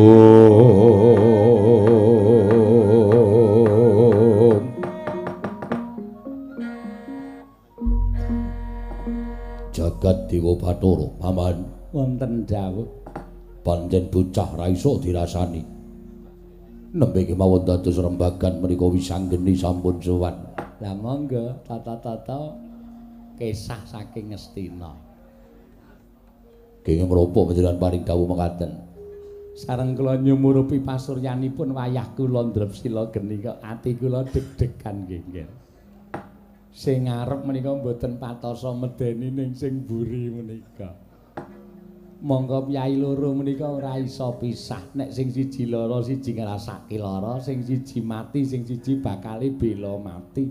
jagat dewa bathara paman wonten dawuh pancen bocah ra iso dirasani nembe kemawon dados rembagan menika wisanggeni sampun sowan. Lah monggo tata-tata kesah saking Ngastina. Kenging menapa panjenengan paring dawuh mekaten? Sareng kula nyumurupi pasuryanipun wayah kula ndrepsila geni kok ati kula deg-degan nggih nggih. Sing ngarep menika mboten patosa medeni ning sing mburi menika. Monggo piyai loro menika ora iso pisah. Nek sing siji lara siji ngrasake lara, sing siji mati sing siji bakale bela mati.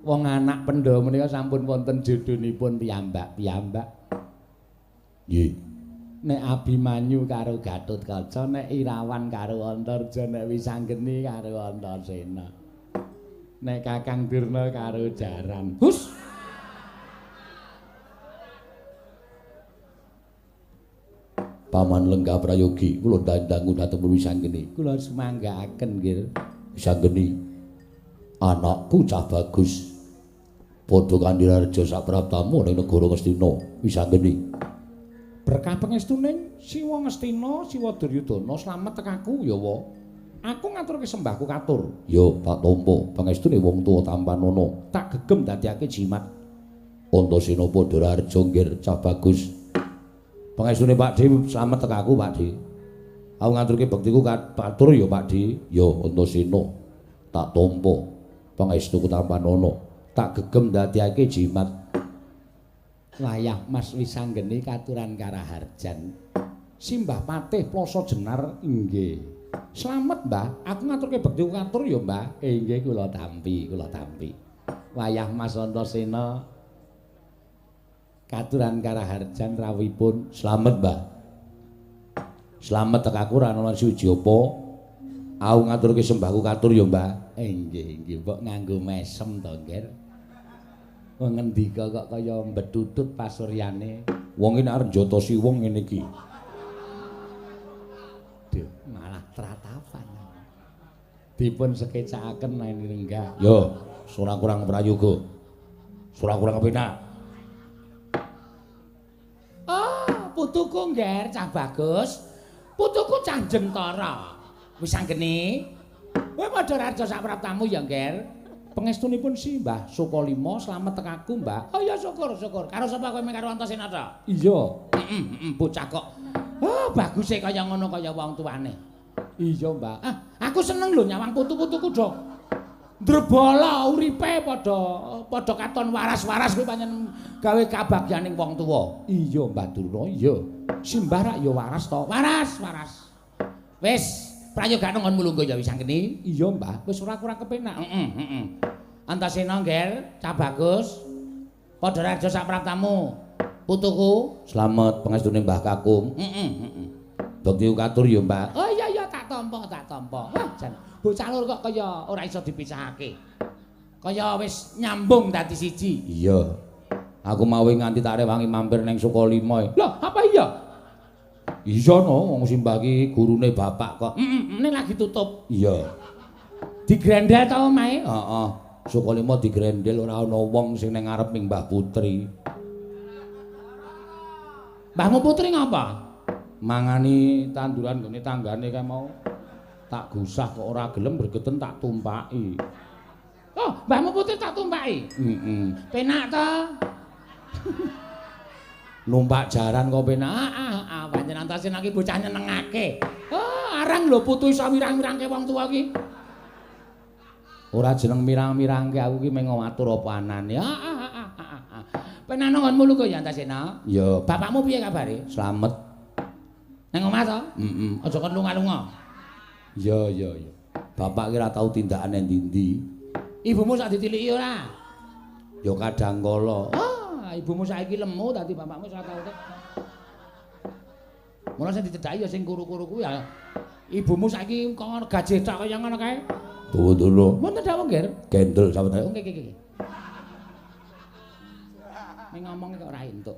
Wong anak Pandhawa menika sampun wonten jodhonipun piyambak-piyambak. Nggih. Nek Abimanyu karo Gatotkaca, nek Irawan karo Antarja, nek Wisanggeni karo Antasena. Nek Kakang Durna karo Jaran. Hus. Paman Lenggah Prayogi, kula dangu dhateng Wisanggeni. Kula sumanggaaken nggih. Wisanggeni, anakku cah bagus. Padha kandhirareja saprabtamu ning negara Ngastina. Wisanggeni. Berkah pangestuning Siwa Ngastina, Siwa Duryudana slamet tekaku ya wa. Aku ngaturke sembahku katur. Ya tak tampa pangestune wong tuwa tampanana. Tak gegem dadiake jimat. Antasena padha raharja nggir cah bagus. Pangestune Pak Dhe slamet tekaku Pak Dhe. Aku ngaturke bektiku katur ya Pak Dhe. Ya Antasena tak tampa pangestuku tampanana. Tak gegem dadiake jimat. Wayah Mas Wisanggeni katuran karaharjan. Simbah Patih Ploso Jenar inggih. Slamet Mbah, aku ngaturke bektiku katur ya Mbah. Inggih kula tampi, kula tampi. Wayah Mas Antasena katuran karaharjan rawuhipun. Slamet Mbah. Slamet tekaku ra ana suci apa. Aku ngaturke sembahku katur ya Mbah. Inggih, inggih mbok nganggo mesem to, Ngger. Wong ngendika kok kaya mbetutut pasuryane. Wong iki nek arep njotosi wong ngene iki. Duh, malah tratapan. Dipun sekecakaken nang lenggah. Yo, ora kurang prayoga. Ora kurang kepenak. Oh, putuku Ngger, cah bagus. Putuku cah Jentara. Wisanggeni. Kowe padha raja sak praptamu ya, Ngger. Pangestunipun Simbah Sukalima slamet tekaku, Mbah. Oh iya syukur, syukur. Karo sapa kowe karo Antasena ta? Iya. Heeh, bocah kok. Oh, baguse kaya ngono kaya wong tuane. Iya, Mbah. Ah, aku seneng lho nyawang putu-putuku do. Ndrebala uripe padha padha katon waras-waras kuwi pancen gawe kabagyaning wong tuwa. Iya, Mbah Durna, iya. Simbah rak ya waras to. Waras, waras. Wis, prayogane nggon mulungguh ya Wisanggeni. Iya, Mbah. Wis ora kurang kepenak. Heeh, heeh. Antasena Ngger, cah bagus. Padha raja sak praptamu. Putuku. Slamet pangestune Mbah Kakung. Heeh, heeh. Bekti katur ya, Mbah. Oh iya iya tak tampa, tak tampa. Wah, jan bocah loro kok kaya ora iso dipisahake. Kaya wis nyambung dadi siji. Iya. Aku mawi nganti tak rewangi mampir ning Sukalima. Lho, apa iya? Iya no, wong simbah iki gurune bapak kok. Heeh, ning lagi tutup. Iya. Digrendel ta omahe? Heeh. Sukalima digrendel ora ana wong sing ning ngarep ning Mbah Putri. Mbahmu Putri ngapa? Mangani tanduran nggone tanggane kae mau. Tak gusah kok ora gelem bregeten tak tumpaki. Oh, Mbahmu Putri tak tumpaki? Heeh. Penak ta? Numpak jaran kok penak. Ah, pancen Antasena iki bocah nyenengake. Oh, arang lho putu iso mirang-mirangke wong tuwa iki. Ora jeneng mirang-mirangke aku ki mung ngatur apa anane. Ah. Penano nggonmu lho ya Antasena. Iya. Bapakmu piye kabare? Slamet. Nang omah to? Heeh. Aja kon lunga-lunga. Iya, iya, iya. Bapak ki ora tau tindakan nang ndi-ndi. Ibumu sak ditiliki ora? Ya kadang kala. Ah, ibumu saiki lemu dadi bapakmu ora tau. Mula sing dicedhaki ya sing kuru-kuru kuwi ya. Ibumu saiki kok gajeh tok kaya ngono kae. Tuwa-tuwa. Wonten dawuh, Ngger. Gendel sampeyan. Oke, oke, oke. Ning ngomong kok ora entuk.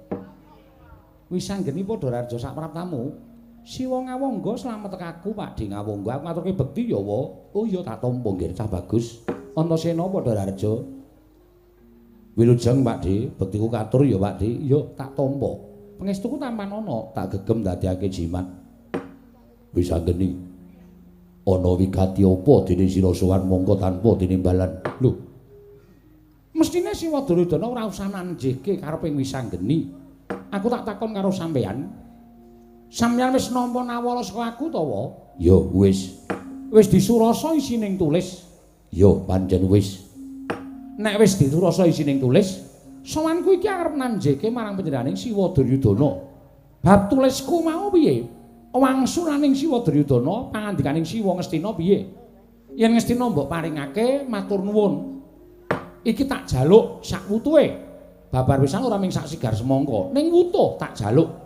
Wisanggeni padha raja sak praptamu. Siwa Ngawangga slamet tekaku Pak Dhe Ngawangga. Aku ngaturke bekti ya wa. Oh iya tak tampa nggih cah bagus. Antasena padha raja. Wilujeng Pak Dhe, bektiku katur ya Pak Dhe. Iya tak tampa. Pangestuku tampanana, tak gegem dadiake jimat. Wisanggeni. Ana wigati apa dene sira sowan mongko tanpa tinimbalan. Lho. Mestine Siwa Duryudana ora usah nanjihke kareping Wisanggeni. Aku tak takon karo sampeyan. Sampeyan wis nampa nawala saka aku to wa? Ya wis. Wis disurasa isining tulis? Ya pancen wis. Nek wis disurasa isining tulis, sowanku iki arep nanjihke marang panjenenganing Siwa Duryudana. Bab tulisku mau piye? Wangsulaning Siwa Duryudana pangandikaning Siwa Ngastina piye? Yen Ngastina mbok paringake matur nuwun. Iki tak jaluk sak wutuhe. Babar pisan ora ming sak sigar semangka, ning wutuh tak jaluk.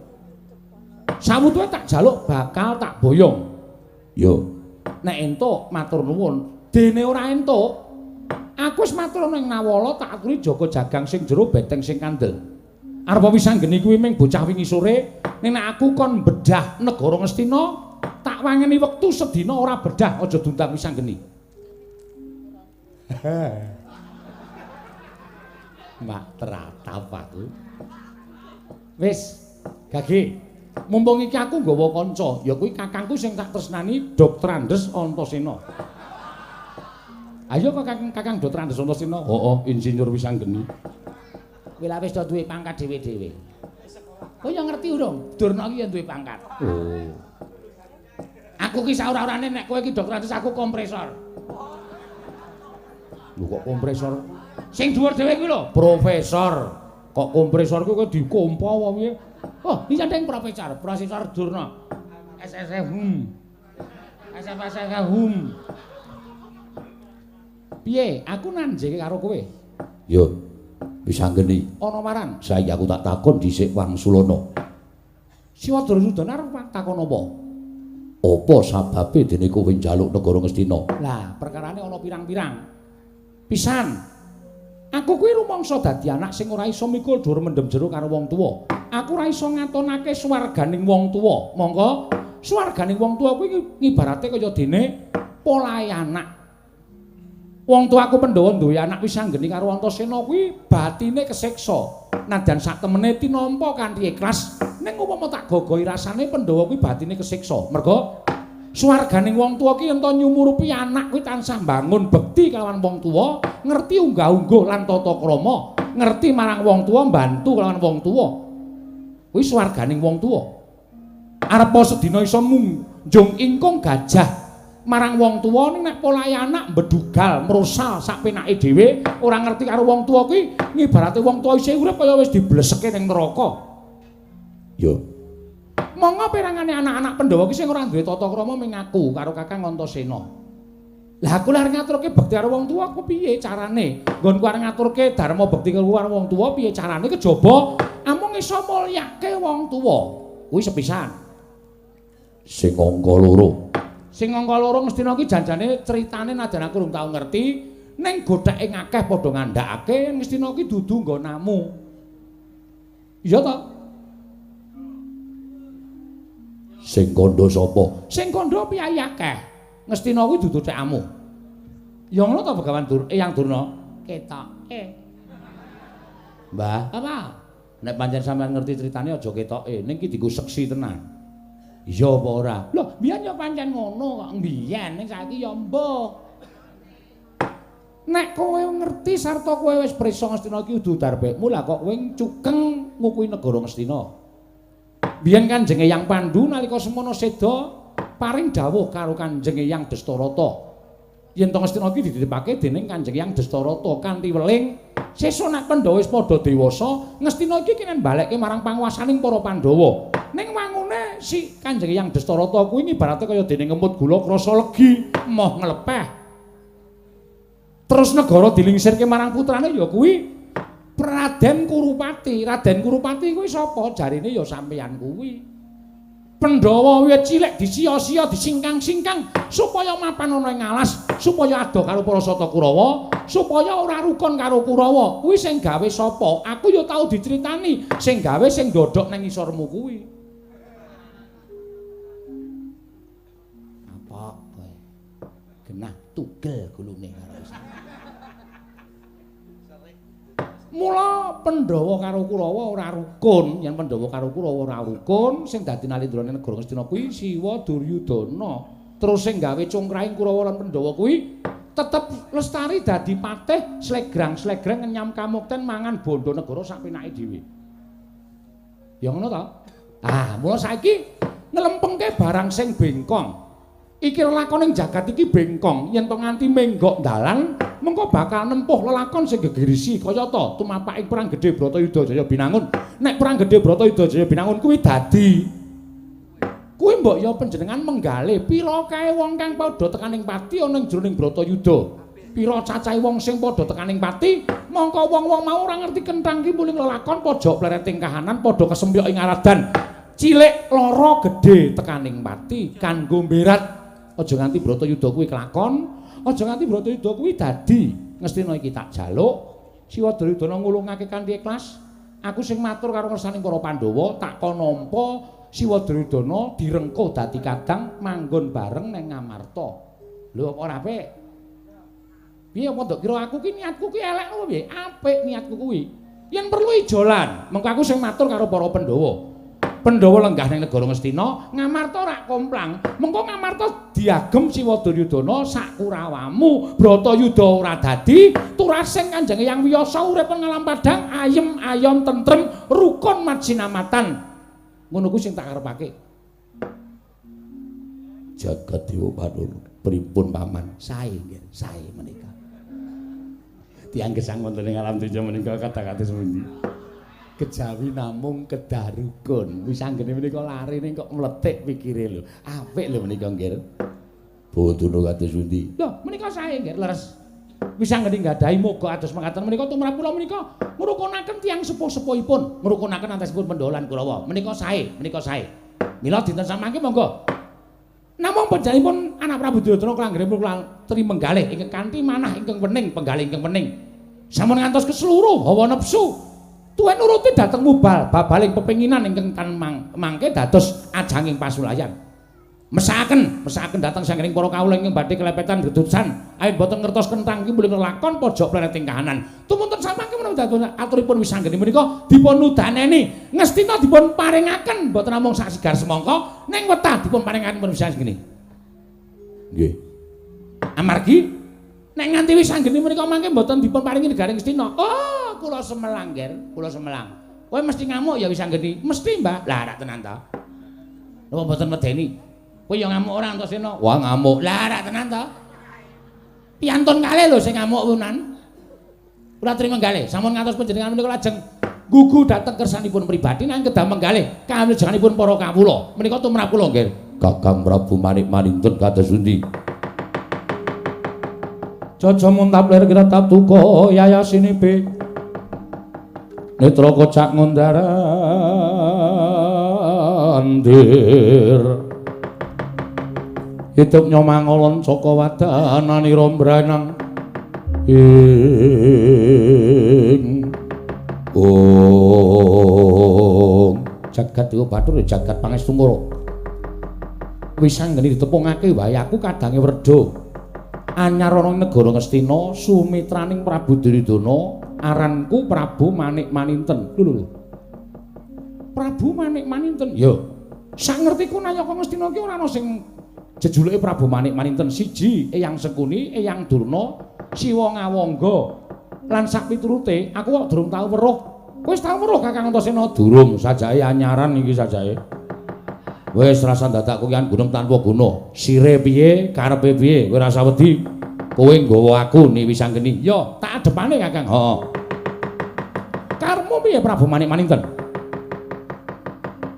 Sawutuhe tak jaluk bakal tak boyong. Yo. Nek entuk matur nuwun, dene ora entuk aku wis matur ning Nawala tak aturi jaga jagang sing jero beteng sing kandel. Arep Wisanggeni kuwi ming bocah wingi sore, ning nek aku kon bedah negara Ngastina, tak wangeni wektu sedina ora bedah aja diundang Wisanggeni. Mak teratap aku. Wis, Gage. Mumpung iki aku nggawa kanca, ya kuwi kakangku sing tak tresnani Dr. Andes Antasena. Ayo kok Kakang Dr. Andes Antasena. Heeh, insinyur Wisanggeni. Kowe lha wis do duwe pangkat dhewe-dhewe. Kowe ya ngerti urung? Durna iki ya duwe pangkat. Oh. Aku ki saora-orane nek kowe iki Dr. Andes aku kompresor. Lho kok kompresor? Sing dhuwur dhewe kuwi lho, profesor. Kok kompresor kuwi dikompo apa piye? Oh, iya deng profesor, Profesor Durna. SSF hum. SFSF hum. Piye? Aku nanjeke karo kowe. Yo. Wisanggeni. Ana waran. Saiki aku tak takon dhisik Wangsulana. Siwa Duryudana arep takon apa? Apa sababe dene kowe njaluk negara Ngastina? Lah, perkarane ana pirang-pirang. Pisan. Aku kuwi rumangsa dadi anak sing ora iso mikul dhuwur mendem jero karo wong tuwa. Aku ora iso ngatonake swarganing wong tuwa. Monggo swarganing wong tuwa kuwi ngibarate kaya dene polahe anak. Wong tuaku Pandhawa duwe anak Wisanggeni karo Antasena kuwi batine kesiksa. Nadyan sak temene tinampa kanthi ikhlas, ning upama tak gogoi rasane Pandhawa kuwi batine kesiksa. Merga swarganing wong tuwa ki yen to nyumurupi anak kuwi tansah mbangun bekti kelawan wong tuwa, ngerti unggah-ungguh lan tata krama, ngerti marang wong tuwa, mbantu kelawan wong tuwa. Kuwi swarganing wong tuwa. Arepa sedina iso munjung ingkung gajah marang wong tuwa, ning nek polahe anak mbedugal, mrosal sak penake dhewe, ora ngerti karo wong tuwa kuwi ngibarate wong tuwa isih urip kaya wis dibleseke ning neraka. Yo. Monggo perangane anak-anak Pandhawa ki sing ora duwe tata krama ming aku karo Kakang Antasena. Lah aku lha arep ngaturke bekti karo wong tuwa aku piye carane? Nggonku arep ngaturke dharma bekti karo wong tuwa piye carane kejaba amung iso mulyake wong tuwa. Kuwi sepisan. Sing angka loro. Sing angka loro Ngastina ki janjane critane najan aku urung tau ngerti, ning gotheke akeh padha ngandhakake Ngastina ki dudu nggonamu. Iya ta? Sing kandha sapa? Sing kandha piyayi akeh. Ngastina kuwi dudu cekamu. Ya ngono ta Begawan Eyang Durna? Ketoke. Mbah, apa? Nek pancen sampean ngerti critane aja ketoke, ning iki dienggo seksi tenan. Iya apa ora? Lho, biyen ya pancen ngono kok mbiyen, ning saiki ya mbuh. Nek kowe ngerti sarta kowe wis prisa Ngastina iki kudu darbekmu, lah kok kowe cukeng ngukuhi negara Ngastina. Biyen Kanjeng Eyang Pandu nalika semono seda paring dawuh karo Kanjeng Eyang Destarata. Yen to Ngastina iki dititipake dening Kanjeng Eyang Destarata kanthi weling sesuk nek Pandhawa wis padha dewasa, Ngastina iki kenen balekke marang panguwasaning para Pandhawa. Ning wangune si Kanjeng Eyang Destarata kuwi ngibarate kaya dene ngemut gula krasa legi, moh nglepeh. Terus negara dilingsirke marang putrane ya kuwi Raden Kurupati. Raden Kurupati kuwi sapa? Jarine ya sampeyan kuwi. Pandhawa wiwit cilik disia-sia, disingkang-singkang supaya mapan ana ing alas, supaya adoh karo para Sata Kurawa, supaya ora rukun karo Kurawa. Kuwi sing gawe sapa? Aku ya tau diceritani, sing gawe sing ndodhok nang ngisormu kuwi. Apa kowe? Genah tugel gulune karo. Mula Pandhawa karo Kurawa ora rukun, yen Pandhawa karo Kurawa ora rukun, sing dadi nalindrane negara Ngastina kuwi Siwa Duryudana. Terus sing gawe congkrahing Kurawa lan Pandhawa kuwi tetep lestari dadi patih slegrang-slegrang ngenyam kamukten mangan bondo negara sak penake dhewe. Ya ngono ta? Ah, mula saiki nglempengke barang sing bengkong. Iki lelakon ing jagat iki bengkong, yen to nganti menggok dalan mengko bakal nempuh lelakon sing gegerisi kayata tumapaking perang gedhe Bratayuda Jaya Binangun. Nek perang gedhe Bratayuda Jaya Binangun kuwi dadi kuwi mbok ya panjenengan menggale pira kae wong kang padha tekaning pati ana ing jroning Bratayuda. Pira cacahe wong sing padha tekaning pati, mongko wong-wong mau ora ngerti kenthang ki muling lelakon pojok plereting kahanan padha kesempyok ing aradan. Cilik lara gedhe tekaning pati kanggo mberat aja nganti Bratayuda kuwi kelakon, aja nganti Bratayuda kuwi dadi Ngastina iki tak jaluk. Siwa Duryudana ngulungake kanthi ikhlas. Aku sing matur karo ngersaning para Pandhawa tak kon nampa Siwa Duryudana direngkuh dadi kadang manggon bareng nang Ngamarta. Lho apa ora apik? Piye apa ndok kira aku ki niatku ki elek apa piye? Apik niatku kuwi. Yen perlu ijolan, mengko aku sing matur karo para Pandhawa. Pandhawa lenggah ning negara Ngastina, Ngamarta rak komplang. Mengko Ngamarta diagem Siwa Duryudana sak kurawamu. Bratayuda ora dadi, turasing Kanjeng Hyang Wiyasa urip ngalam padhang, ayem ayom tentrem, rukun majinamatan. Ngono kuwi sing tak karepake. Jagat Dewa Bathara, pripun paman? Sae nggih, sae menika. Tiyang gesang wonten ing alam donya menika kathah-kathah sepundi? Kejawi namung kedah rukun. Wis anggene menika larene kok mlethik pikire lho. Apik lho menika nggih. Bodhono kados pundi? Lho, menika sae nggih, leres. Wis anggene nggadahi moga ados mekaten menika tumrap kula menika ngrukunaken tiyang sepuh-sepuhipun, ngrukunaken antasipun Pandhawa lan Kurawa. Menika sae, menika sae. Mila dinten samangke monggo. Namung panjenenganipun anak Prabu Duryudana klanggenipun kula trimenggalih ingkang kanthi manah ingkang wening, penggalih ingkang wening. Sampun ngantos keseluruh hawa nepsu tuwin nuruti dhateng mubal babaling pepenginan ingkang tan mangke dados ajanging pasulayan. Mesakaken, mesakaken dhateng sanggening para kawula ingkang badhe kelepetan gedusan awit boten ngertos kentang iki mulih nglakon pojok planet ing kahanan. Tumunten samangke menawi dados aturipun wisanggeni menika dipun udaneni Ngastina dipun paringaken boten namung sak sigar semangka ning wetah dipun paringaken pun wisanggeni. Nggih. Amargi nek nganti wisanggeni menika mangke mboten dipun paringi negari Ngastina. Oh, kula semelang, Ger, kula semelang. Kowe mesti ngamuk ya wisanggeni. Mesti, Mbah. Lah rak tenan ta. Napa mboten medeni? Kowe ya ngamuk ora Antasena? Wah, ngamuk. Lah rak tenan ta. Piantun kalih lho sing ngamuk wunan. Kula trima nggalih. Sampun ngantos panjenengan menika lajeng gugu dhateng kersanipun pribadi nanging kedah menggalih kawulujenganipun para kawula. Menika tumrap kula, Ger. Kakang Prabu Manik Maninten kados pundi? Jaja muntap lir kretap duka yayasinipe. Netra kocak ngundarandir. Hidup nyomangolon saka wadananira mbranang ing ong jagat Dewa Bathara jagat pangestu ngara. Wis anggene ditepungake wae aku kadange werda. Anyar ana ing negara Ngastina sumitraning Prabu Duryudana aranku Prabu Manik Maninten. Lho lho. Prabu Manik Maninten. Ya. Sak ngertiku nayaka Ngastina ki ora ana sing jejuluke Prabu Manik Maninten. Siji Eyang Sengkuni, Eyang Durna, Siwa Ngawangga. Lan sak piturute aku kok durung tau weruh. Kowe wis tau weruh Kakang Antasena? Durung, sajake anyaran iki sajake. Wis rasa dadak kowe gunung tanpa guna. Sire piye, karepe piye, kowe rasa wedi. Kowe nggawa aku ni wisanggeni. Ya, tak adepane Kakang. Heeh. Karepmu piye Prabu Manik Maninten?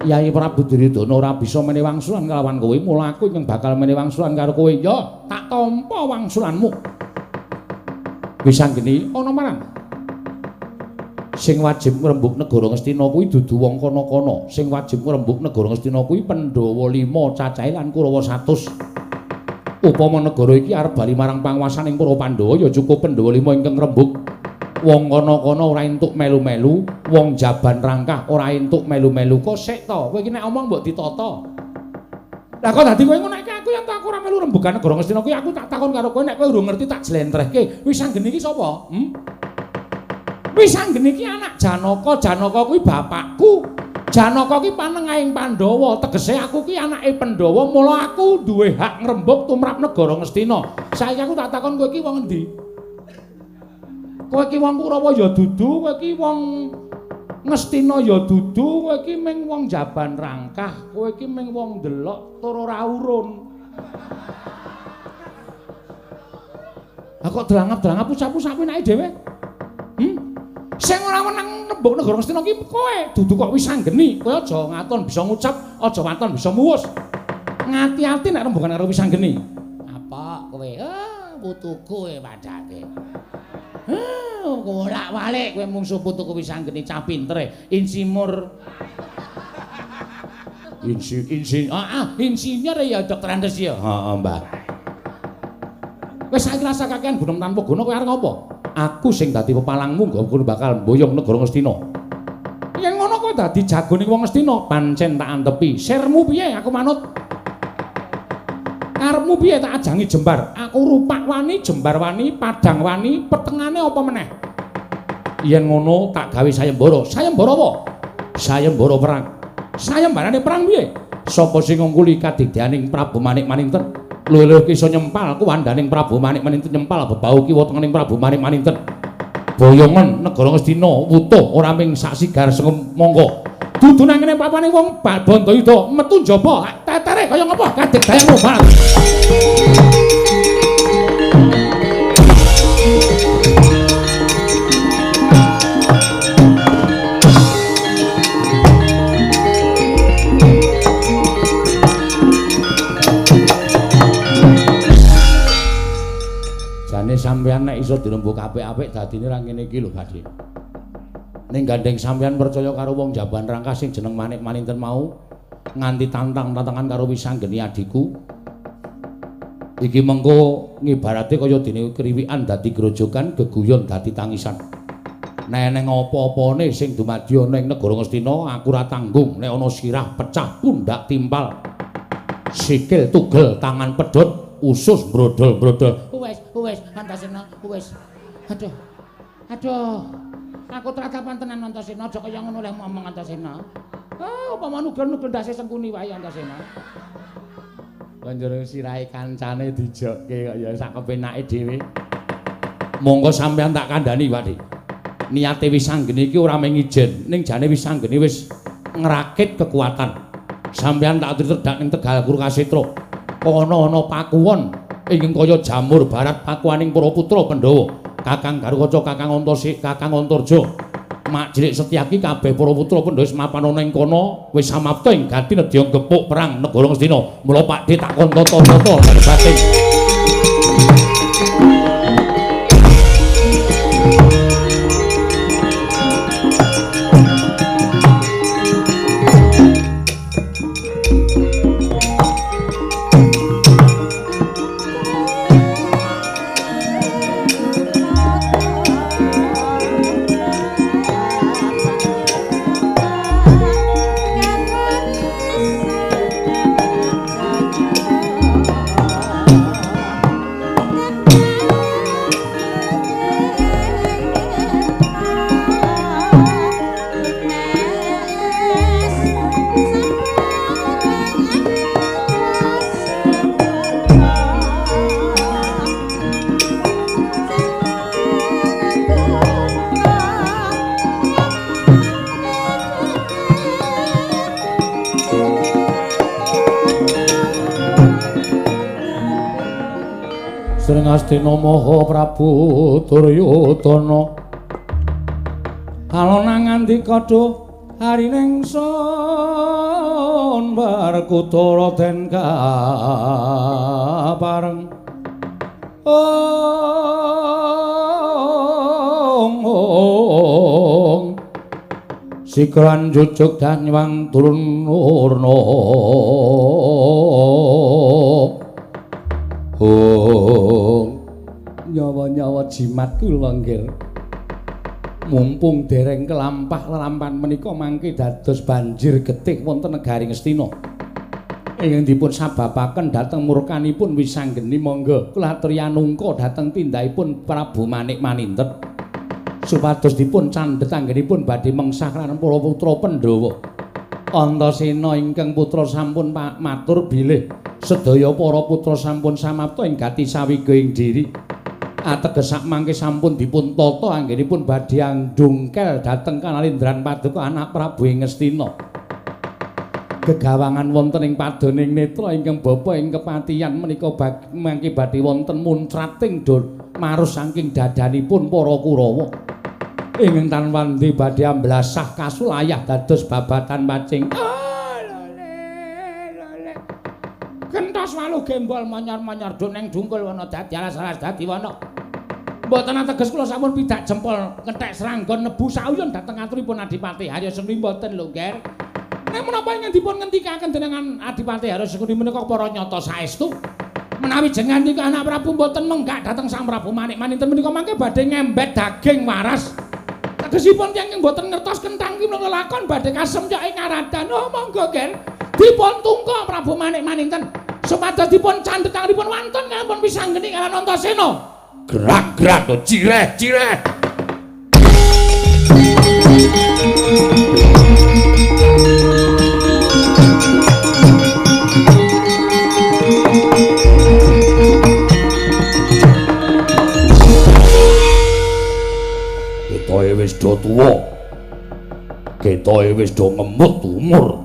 Yai Prabu Duryudana ora bisa menehi wangsulan kelawan kowe, mula aku ingkang bakal menehi wangsulan karo kowe. Ya, tak tampa wangsulanmu. Wisanggeni ana marang sing wajib ngrembug negara Ngastina kuwi dudu wong kono-kono. Sing wajib ngrembug negara Ngastina kuwi Pandhawa 5 cacahe lan Kurawa 100. Upama negara iki arep bali marang panguwasaning para Pandhawa ya cukup Pandhawa 5 ingkang ngrembug. Wong kono-kono ora entuk melu-melu, wong jaban rangkah ora entuk melu-melu. Kok sik to, kowe iki nek omong mbok ditata. Lah kok dadi kowe ngono iki aku yen aku ora melu rembugan negara Ngastina kuwi aku tak takon karo kowe nek kowe urung ngerti tak jlentrehke. Wisanggeni iki sapa? Wisanggeni iki anak Janaka, Janaka kuwi bapakku. Janaka ki panengahing Pandhawa, tegese aku ki anake Pandhawa, mula aku duwe hak ngrembug tumrap negara Ngastina. Saiki aku tak takon kowe iki wong endi? Kowe iki wong Kurawa ya dudu, kowe iki wong Ngastina ya dudu, kowe iki mung wong jaban rangkah, kowe iki mung wong ndelok tur ora urun. Lah kok delangap-delangap usap-usap enake dhewe? Sing ora wenang nembug negara Ngastina ki kowe, dudu kok Wisanggeni. Kowe aja ngaton bisa ngucap, aja waton bisa muwus. Ngati-ati nek rembugan karo Wisanggeni. Apa kowe? Putuku kowe padake. Bolak-balik kowe mungsuh putuku Wisanggeni cah pinter, insimur. Insinyur ya Dokter Andes ya. Heeh, Mbah. Wis saiki rasa kakean gunung tanpa guna kowe arep ngopo? Aku sing dadi pepalangmu nggo bakal mboyong negara Ngastina. Yen ngono kowe dadi jagone wong Ngastina, pancen tak antepi. Sirmu piye aku manut. Karepmu piye tak ajangi jembar. Aku rupak wani, jembar wani, padang wani, petengane apa meneh? Yen ngono tak gawe sayembara. Sayembara apa? Sayembara perang. Sayembarane perang piye? Sapa sing ngungkuli kadigdayaning Prabu Manik Maninten? Luwih-luwih iso nyempal kuwandaning Prabu Manik Maninten, nyempal bebau kiwa tengening Prabu Manik Maninten. Boyongan negara Ngastina wutuh ora ming sak sigar mongko. Dudu nang kene papane wong Bandayuda metu njaba tetere kaya ngapa kadigdayanmu Bang. Jane sampeyan nek iso dirembug apik-apik dadine ra ngene iki lho, Pakde. Ning gandeng sampeyan percaya karo wong jaban rangkah sing jeneng Manik Maninten mau nganti tantang-tantangan karo Wisanggeni adhiku. Iki mengko ngibarate kaya dene kriwikan dadi grojogan, geguyon dadi tangisan. Nek eneng apa-apane sing dumadi ana ing negara Ngastina, aku ora tanggung nek ana sirah pecah pundak timpal. Sikil tugel, tangan pedhot, usus brodol-brodol. Wes, Antasena, wes. Aduh. Aduh. Aku tratapan tenan Antasena, aja kaya ngono lek ngomong Antasena. Ah, upama nugel-nugel ndase Sengkuni wae Antasena. Banjur sirahe kancane dijokke kok ya sak kepenake dhewe. Monggo sampeyan tak kandhani, Pakde. Niate Wisanggeni iki ora mung ijen, ning jane Wisanggeni wis ngrakit kekuatan. Sampeyan tak aturi tedhak ning Tegal Kurukasetra. Kono ana pakuwon ingkang kaya jamur barat pakuwaning para putra Pandhawa. Kakang Garukaca, Kakang Antasik, Kakang Antarja. Mak Cilik Setyaki kabeh para putra Pandhawa wis mapan ana ing kono, wis samapta ing gati nedya gepuk perang negara Ngastina. Mula Pakde tak kon tata-tata batin. Astina Maha Prabu Duryudana alona ngandika duh harining sun Werkudara den kapareng ong sikran jujuk danyang turun urna hong nyawa-nyawa jimat kula nggih. Mumpung dereng kelampah lelampan menika mangke dados banjir getih wonten negari Ngastina. Ingkang dipun sababaken dhateng murkanipun Wisanggeni monggo kula aturi anungka dhateng tindakipun Prabu Manik Maninten supados dipun candhet anggenipun badhe mengsah lan para putra Pandhawa. Antasena ingkang putra sampun matur bilih sedaya para putra sampun samapta ing gati sawiga ing diri. Ateges sak mangke sampun dipun tata anggenipun badhe andungkel dhateng kanalindran paduka anak Prabu ing Ngastina. Gegawangan wonten ing padoning netra ingkang bapa ing kepatihan menika mangke badhe wonten muncrating marus saking dadanipun para Kurawa. Ingkang tanwandi badhe amblasah kasulayah dados babatan pacing. Gentos walu gembol monyor-monyor duk neng dungkul wana dadi alas-alas dadi wana. Mboten ateges kula sampun pidak jempol kethek sranggon nebu sauyun dhateng aturipun Adipati Harya Seni mboten lho, Nger. Nek menapa ingkang dipun ngendikaken dening Adipati Harya Sengkuni menika para nyata saestu. Menawi jenengan niku anak Prabu mboten menggak dhateng Sang Prabu Manik Maninten menika mangke badhe ngembet daging waras. Tegesipun tiyang ingkang mboten ngertos kenthang ki menika lakon badhe kasemcok ing karadan. Oh monggo Ger, dipun tungka Prabu Manik Maninten supados dipun candhet tanganipun wantun kalampun pisanggeni kaliyan Antasena. Gerak-gerak to cireh-cireh. Ketoke wis do tuwa. Ketoke wis do ngemut umur.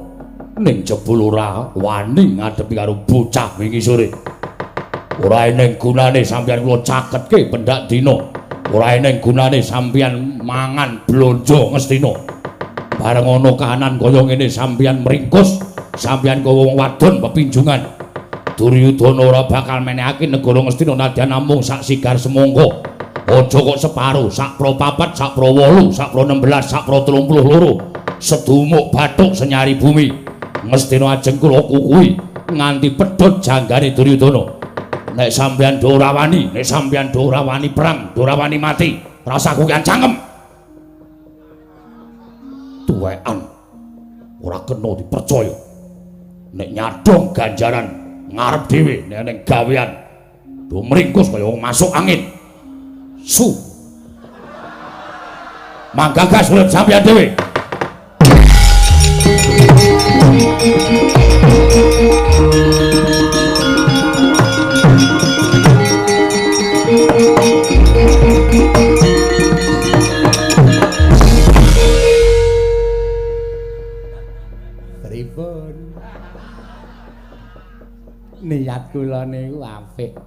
Ning jebul ora wani ngadepi karo bocah wingi sore. Ora eneng gunane sampeyan kula caketke pendak dina. Ora eneng gunane sampeyan mangan blonjo Ngastina. Bareng ana kahanan kaya ngene sampeyan mringkus, sampeyan kaya wong wadon pepinjungan. Duryudana ora bakal menehake negara Ngastina nadyan namung sak sigar semangka. Aja kok separo, sak pro 4, sak pro 8, sak pro 16, sak pro 32. Sedumuk bathuk senyari bumi. Ngastina ajeng kula kukuhi nganti pedhot janggane Duryudana. Nek sampeyan do ora wani, nek sampeyan do ora wani perang, do ora wani mati, rasa kukian cangkem. Tuwekan ora kena dipercaya. Nek nyadong ganjaran ngarep dhewe, nek ning gawean do mringkus kaya wong masuk angin. Su. Manggagas urip sampeyan dhewe. Pripun? Niat kula niku apik.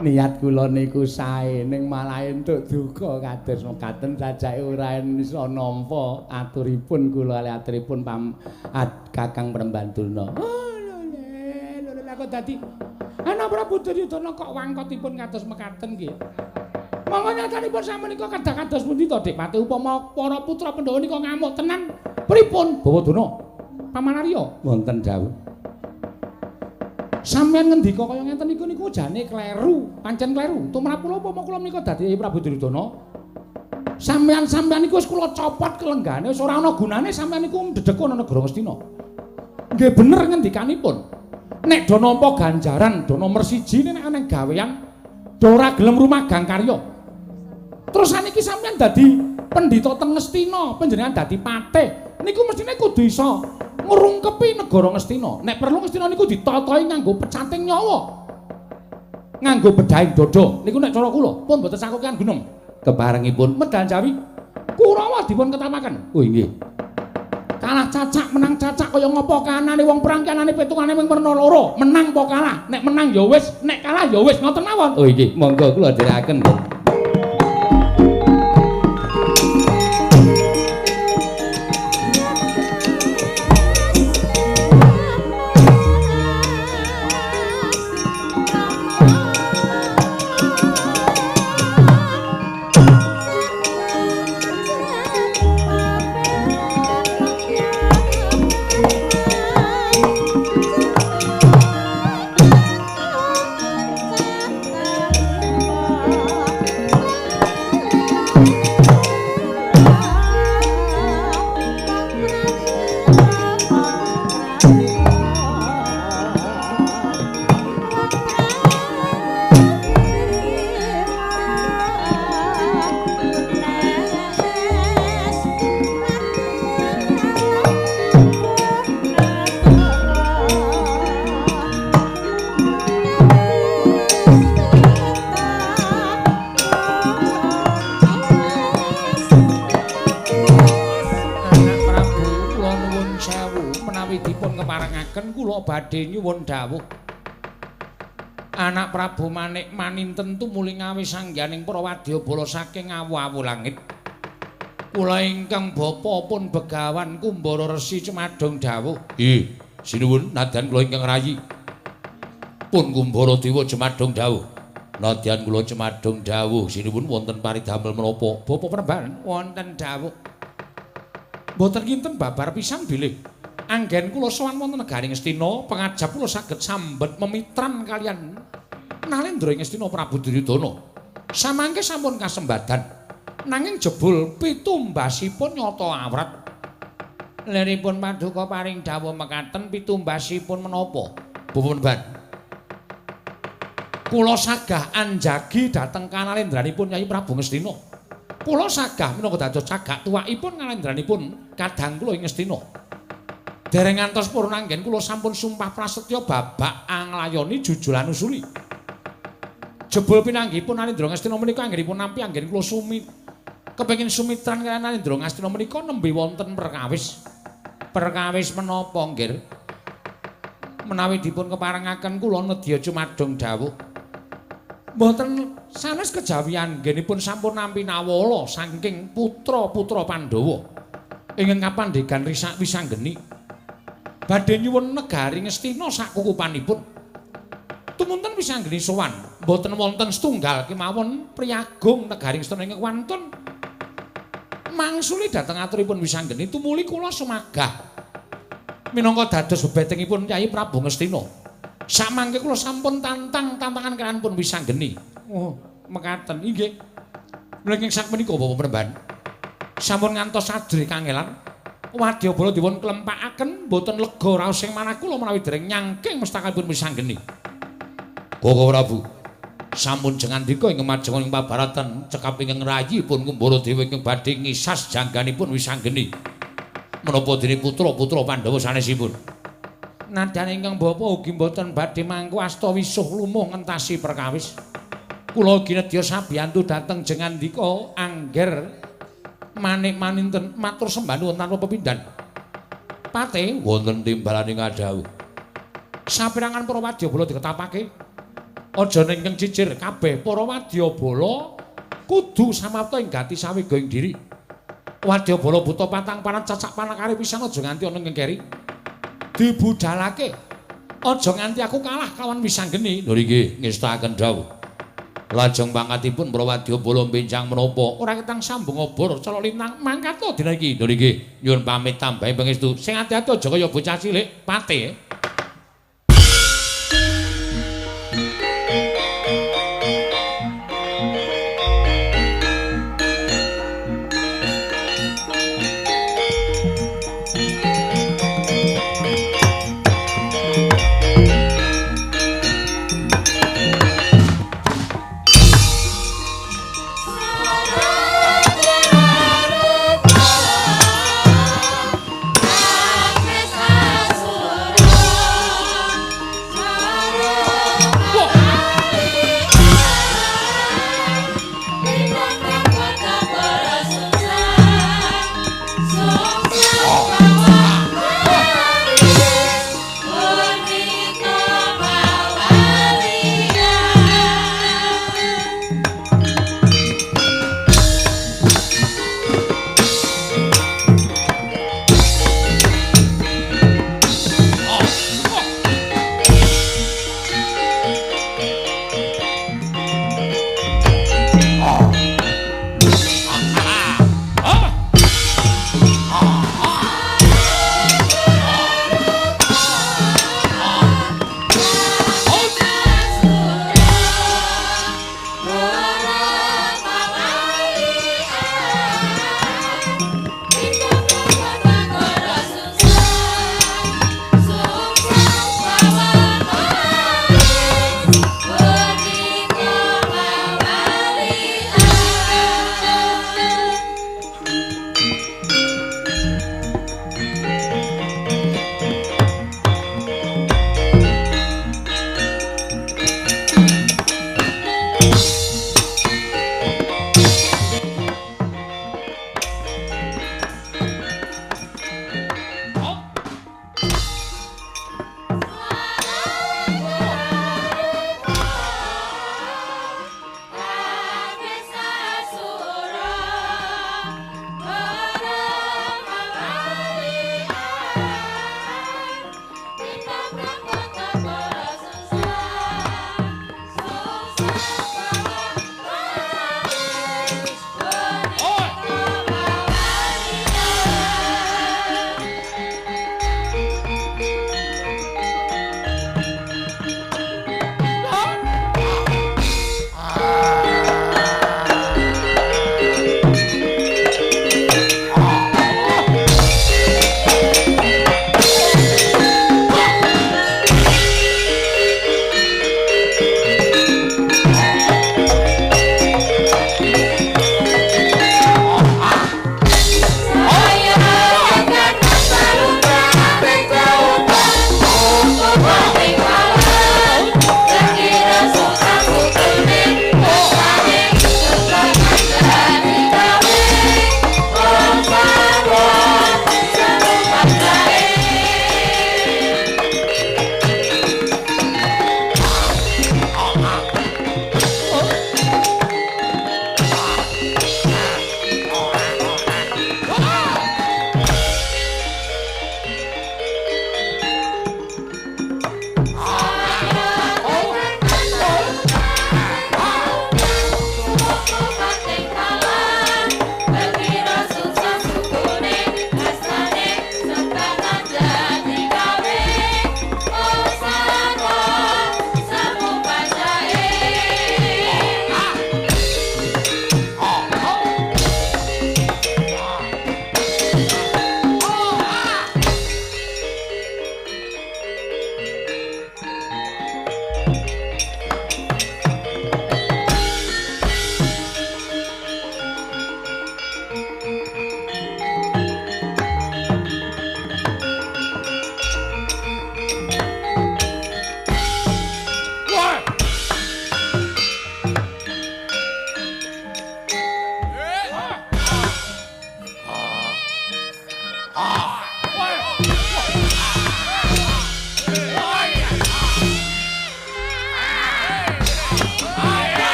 Niat kula niku sae ning malah entuk duka kados mekaten sajake ora iso nampa aturipun kula kalih aturipun Kakang Prembandurna. Oh lho lho lho kok dadi anak Prabu Duryudana kok wangkotipun kados mekaten nggih. Monggo nyatanipun samenika kedah kados pundi to Dik Pati upama para putra Pandhawa nika ngamuk tenan pripun? Bawadana Paman Arya wonten dawuh. Sampeyan ngendika kaya ngenten niku niku jane kleru, pancen kleru. Tumrap kula upama kula menika dadi Prabu Duryudana. Sampeyan-sampeyan niku wis kula copot kelenggane, wis ora ana gunane sampeyan niku ndedeka ana negara Ngastina. Nggih bener ngendikanipun. Nek do nampa ganjaran, do nomer 1 nek ana gawean, do ora gelem rumagang karya. Terus saniki sampeyan dadi pendhita teng Ngastina, panjenengan dadi patih. Niku mestine kudu iso ngrungkepi negara Ngastina. Nek perlu Ngastina niku ditatahi nganggo pecating nyawa. Nganggo bedhahing dada. Niku nek cara kula pun mboten sakokean gunung. Keparengipun medal Jawi Kurawa dipun ketamaken. Oh inggih. Kalah cacak menang cacak kaya ngapa kanane wong perang kanane pitungane mung werna loro. Menang apa kalah? Nek menang ya wis, nek kalah ya wis ngoten mawon. Oh inggih, monggo kula dherekaken. Badhe nyuwun dawuh. Anak Prabu Manik Maninten tumuli ngawis sangganing para wadyabala saking awu-awu langit. Kula ingkang bapa pun Begawan Kumbara Resi Cemadong dawuh. Nggih, sinuwun nadyan kula ingkang rayi. Pun Kumbara Dewa Cemadong dawuh. Nadyan kula Cemadong dawuh, sinuwun wonten paridamel menapa? Bapa Premban wonten dawuh. Mboten kinten babar pisan bilih Anggen kula sowan wonten negari Ngastina, pangajap kula saged sambet memitran kaliyan Nalendra ing Ngastina Prabu Duryudana. Samangke sampun kasembadan. Nanging jebul pitumbasipun nyata awrat. Leripun paduka paring dawuh mekaten pitumbasipun menapa? Bapak Ban. Kula sagah anjagi dhateng kanalendranipun Kyai Prabu Ngastina. Kula sagah minangka dados cagak tuwakipun kanalendranipun kadang kula ing Ngastina. Dereng ngantos purun anggen kula sampun sumpah prasetya babak anglayoni jujulan usuli. Jebul pinanggihipun Nalendra Ngastina menika anggenipun nampi anggen kula sumi kepengin sumitran kaliyan Nalendra Ngastina menika nembe wonten perkawis. Perkawis menapa nggih? Menawi dipun keparengaken kula nedya cumadung dawuh. Mboten sanes kejawi anggenipun sampun nampi nawala saking putra-putra Pandhawa ingkang kapandhegan risak wisanggeni. Badhe nyuwun negari Ngastina sakukupanipun. Tumunten wisanggeni sowan, mboten wonten setunggal kemawon priyagung negari Ngastina ingkang wantun mangsuli dhateng aturipun wisanggeni tumuli kula sumagah minangka dados bebetengipun Kyai Prabu Ngastina. Samangke kula sampun tantang tantangan kaliyan pun wisanggeni. Oh, mekaten inggih. Mlenging sakmenika Bapak Penemban. Sampun ngantos adri kangelan. Wadyabala dipun klempakaken mboten lega raos sing manah kula menawi dereng nyangking mestakanipun wisanggeni. Koko Prabu, sampun jengandika ing majeng ing pabaratan cekap ingkang rayi pun Kumbara Dewa ingkang badhe ngisas jangganipun wisanggeni. Menapa dene putra-putra Pandhawa sanesipun? Nadyan ingkang bapa ugi mboten badhe mangku asta wisuh lumuh ngentasi perkawis. Kula ugi nedya sabiyantu dhateng jengandika angger manik maninten matur sembah nuwun tanpa pepindhan. Pate wonten timbalane ngadhawuh. Saperangan para wadyabala diketapake. Aja ning cicir kabeh para wadyabala kudu samapta ing gati sawega ing diri. Wadyabala buta patang panat cacak panakare pisan aja nganti ana ing keri. Dibudalake. Aja nganti aku kalah kawan wisanggeni. Lho nggih ngestakaken dawuh. Lajeng pangkatipun para wadyabala benjang menapa? Ora ketang sambung obor colok lintang mangkat to dina iki. Lho nggih nyuwun pamit tambahi pangestu. Sing ati-ati aja kaya bocah cilik pate. Asura.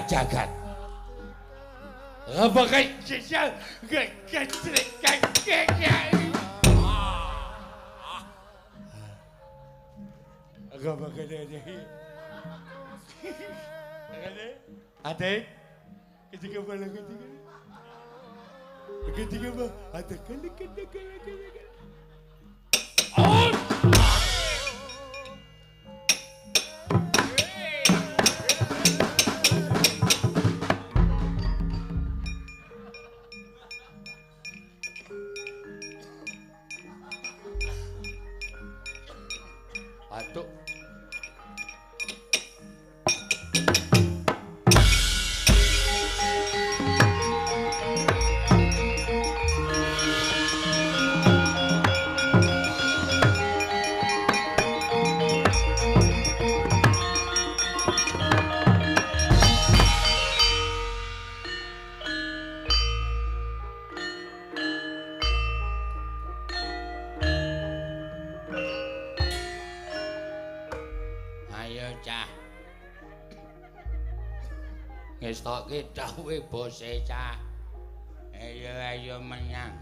Jagat. Apa Aduh. Ngestoke dawuhe bose cah. Ayo ayo menyang.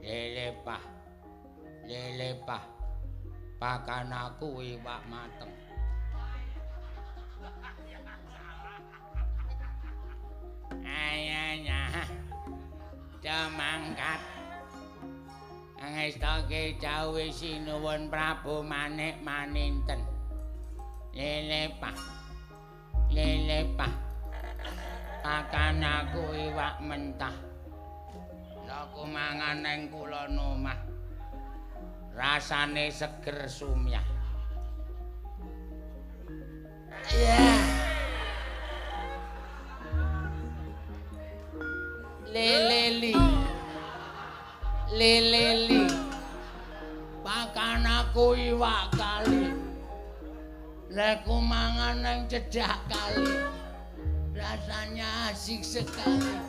Lele pah. Lele pah. Pakan aku iwak mateng. Ayanya. Demangkat. Ngestoke dawuhe Sinuwun Prabu Manik Maninten. Lele pah. Lele pah. Pakan aku iwak mentah. Laku mangan neng kulon omah. Rasane seger sumyah. Yeah. Leleli. Leleli. Pakan aku iwak kali. Laku mangan neng cedhak kali. Rasanya asik sekali.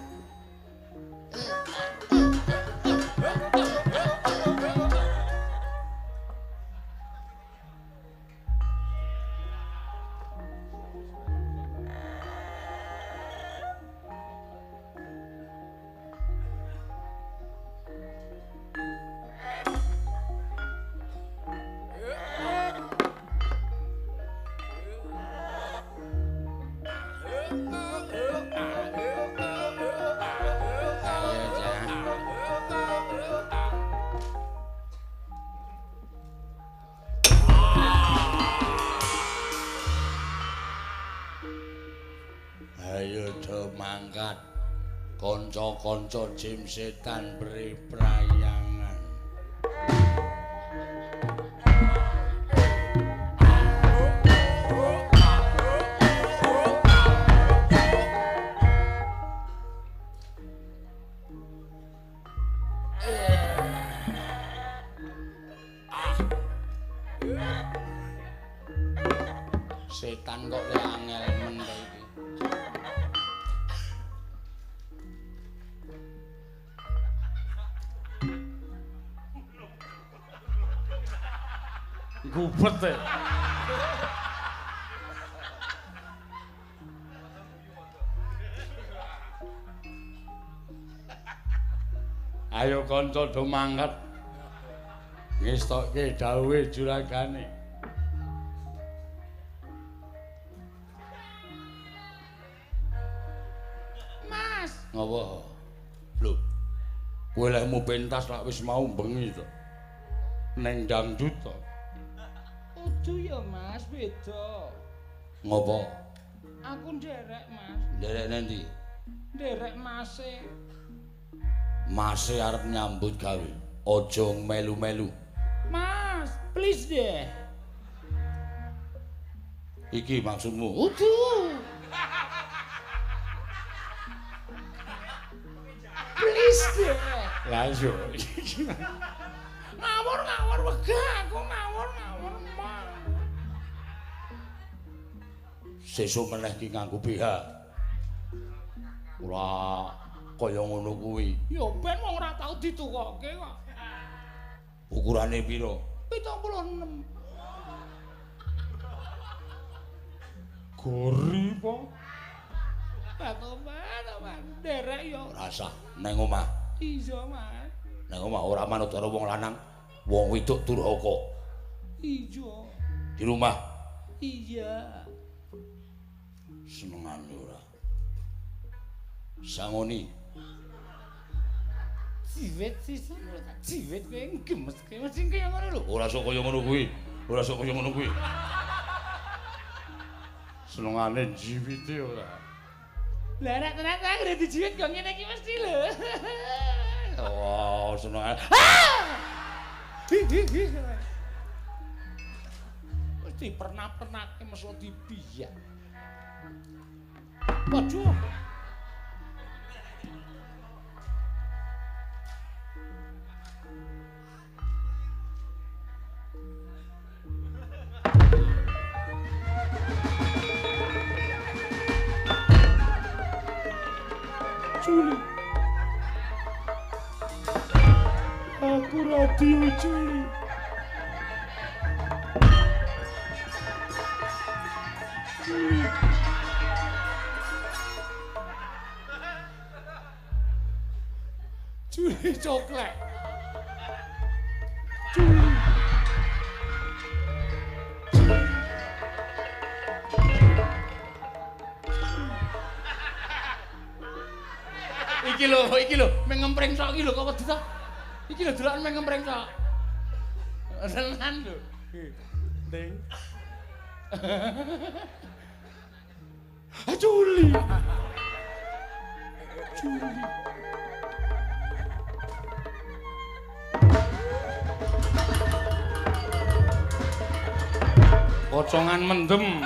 Mangkat kanca-kanca jim setan beri prayangan. Setan kok le angel men to iki. Gubet e. Ayo kanca do mangkat. Ngestokke dawuhe juragane. Mas. Ngapa? Lho. Kowe lehmu pentas lak wis mau bengi to. Neng dangdut to. Kudu ya Mas, beda. Ngopo? Aku nderek, Mas. Nderek nendi? Nderek mase. Mase arep nyambut gawe. Aja melu-melu. Mas, please deh. Iki maksudmu? Udu. Please deh. Lah yo. Ngawur-ngawur wegah aku ngawur-ngawur. Sesuk meneh ki nganggo BH. Ora kaya ngono kuwi. Ya ben wong ora tau ditukoke kok. Ukurane pira? 76. Gori po. Batoman, nderek ya. Ora sah nang omah. Iya, Mas. Nang omah ora manut karo wong lanang, wong wedok durhaka. Iya. Di rumah. Iya. Senengane ora. Sangoni. Jiwit sisan lho, jiwit kowe gemes kowe mesti kaya ngono lho. Ora sok kaya ngono kuwi. Ora sok kaya ngono kuwi. Senengane jiwite ora. Lah nek tenan ta ngene dijiwit kok ngene iki mesti lho. Oh, senengane. Wis dipernah-pernahke meso dibiyak. Waduh. Juli. Aku radio Juli. Juli. Juli coklat. Juli. Iki lho, mengempreng tok iki lho kok wedi to. Iki lho deloken mengempreng tok. Tenan lho. Ding. Juli. Juli. Pocongan mendem.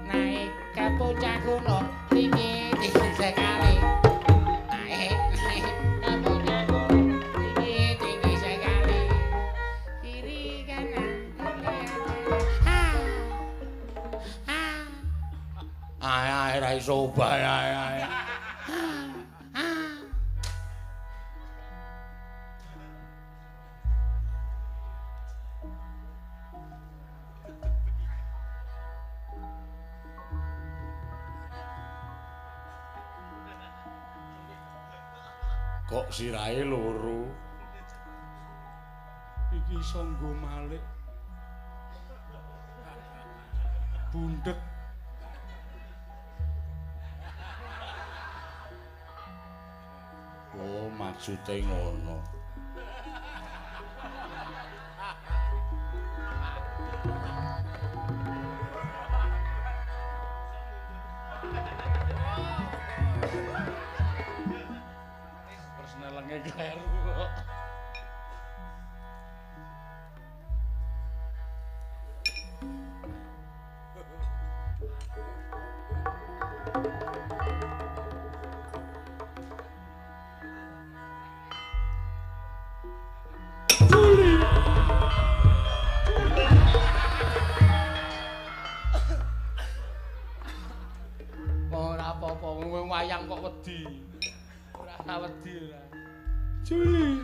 Naik ke puncak gunung tinggi tinggi sekali. Naik naik ke puncak gunung tinggi tinggi sekali. Kiri kanan kulihat. Ha ha. Ae ae ra iso obah ae ae. Ha ha. Kok sirahe loro? Iki iso nggo malik. Bundek. Oh, maksude ngono. Ora apa-apa, wong wayang kok wedi. Ora wedi ora. Juli.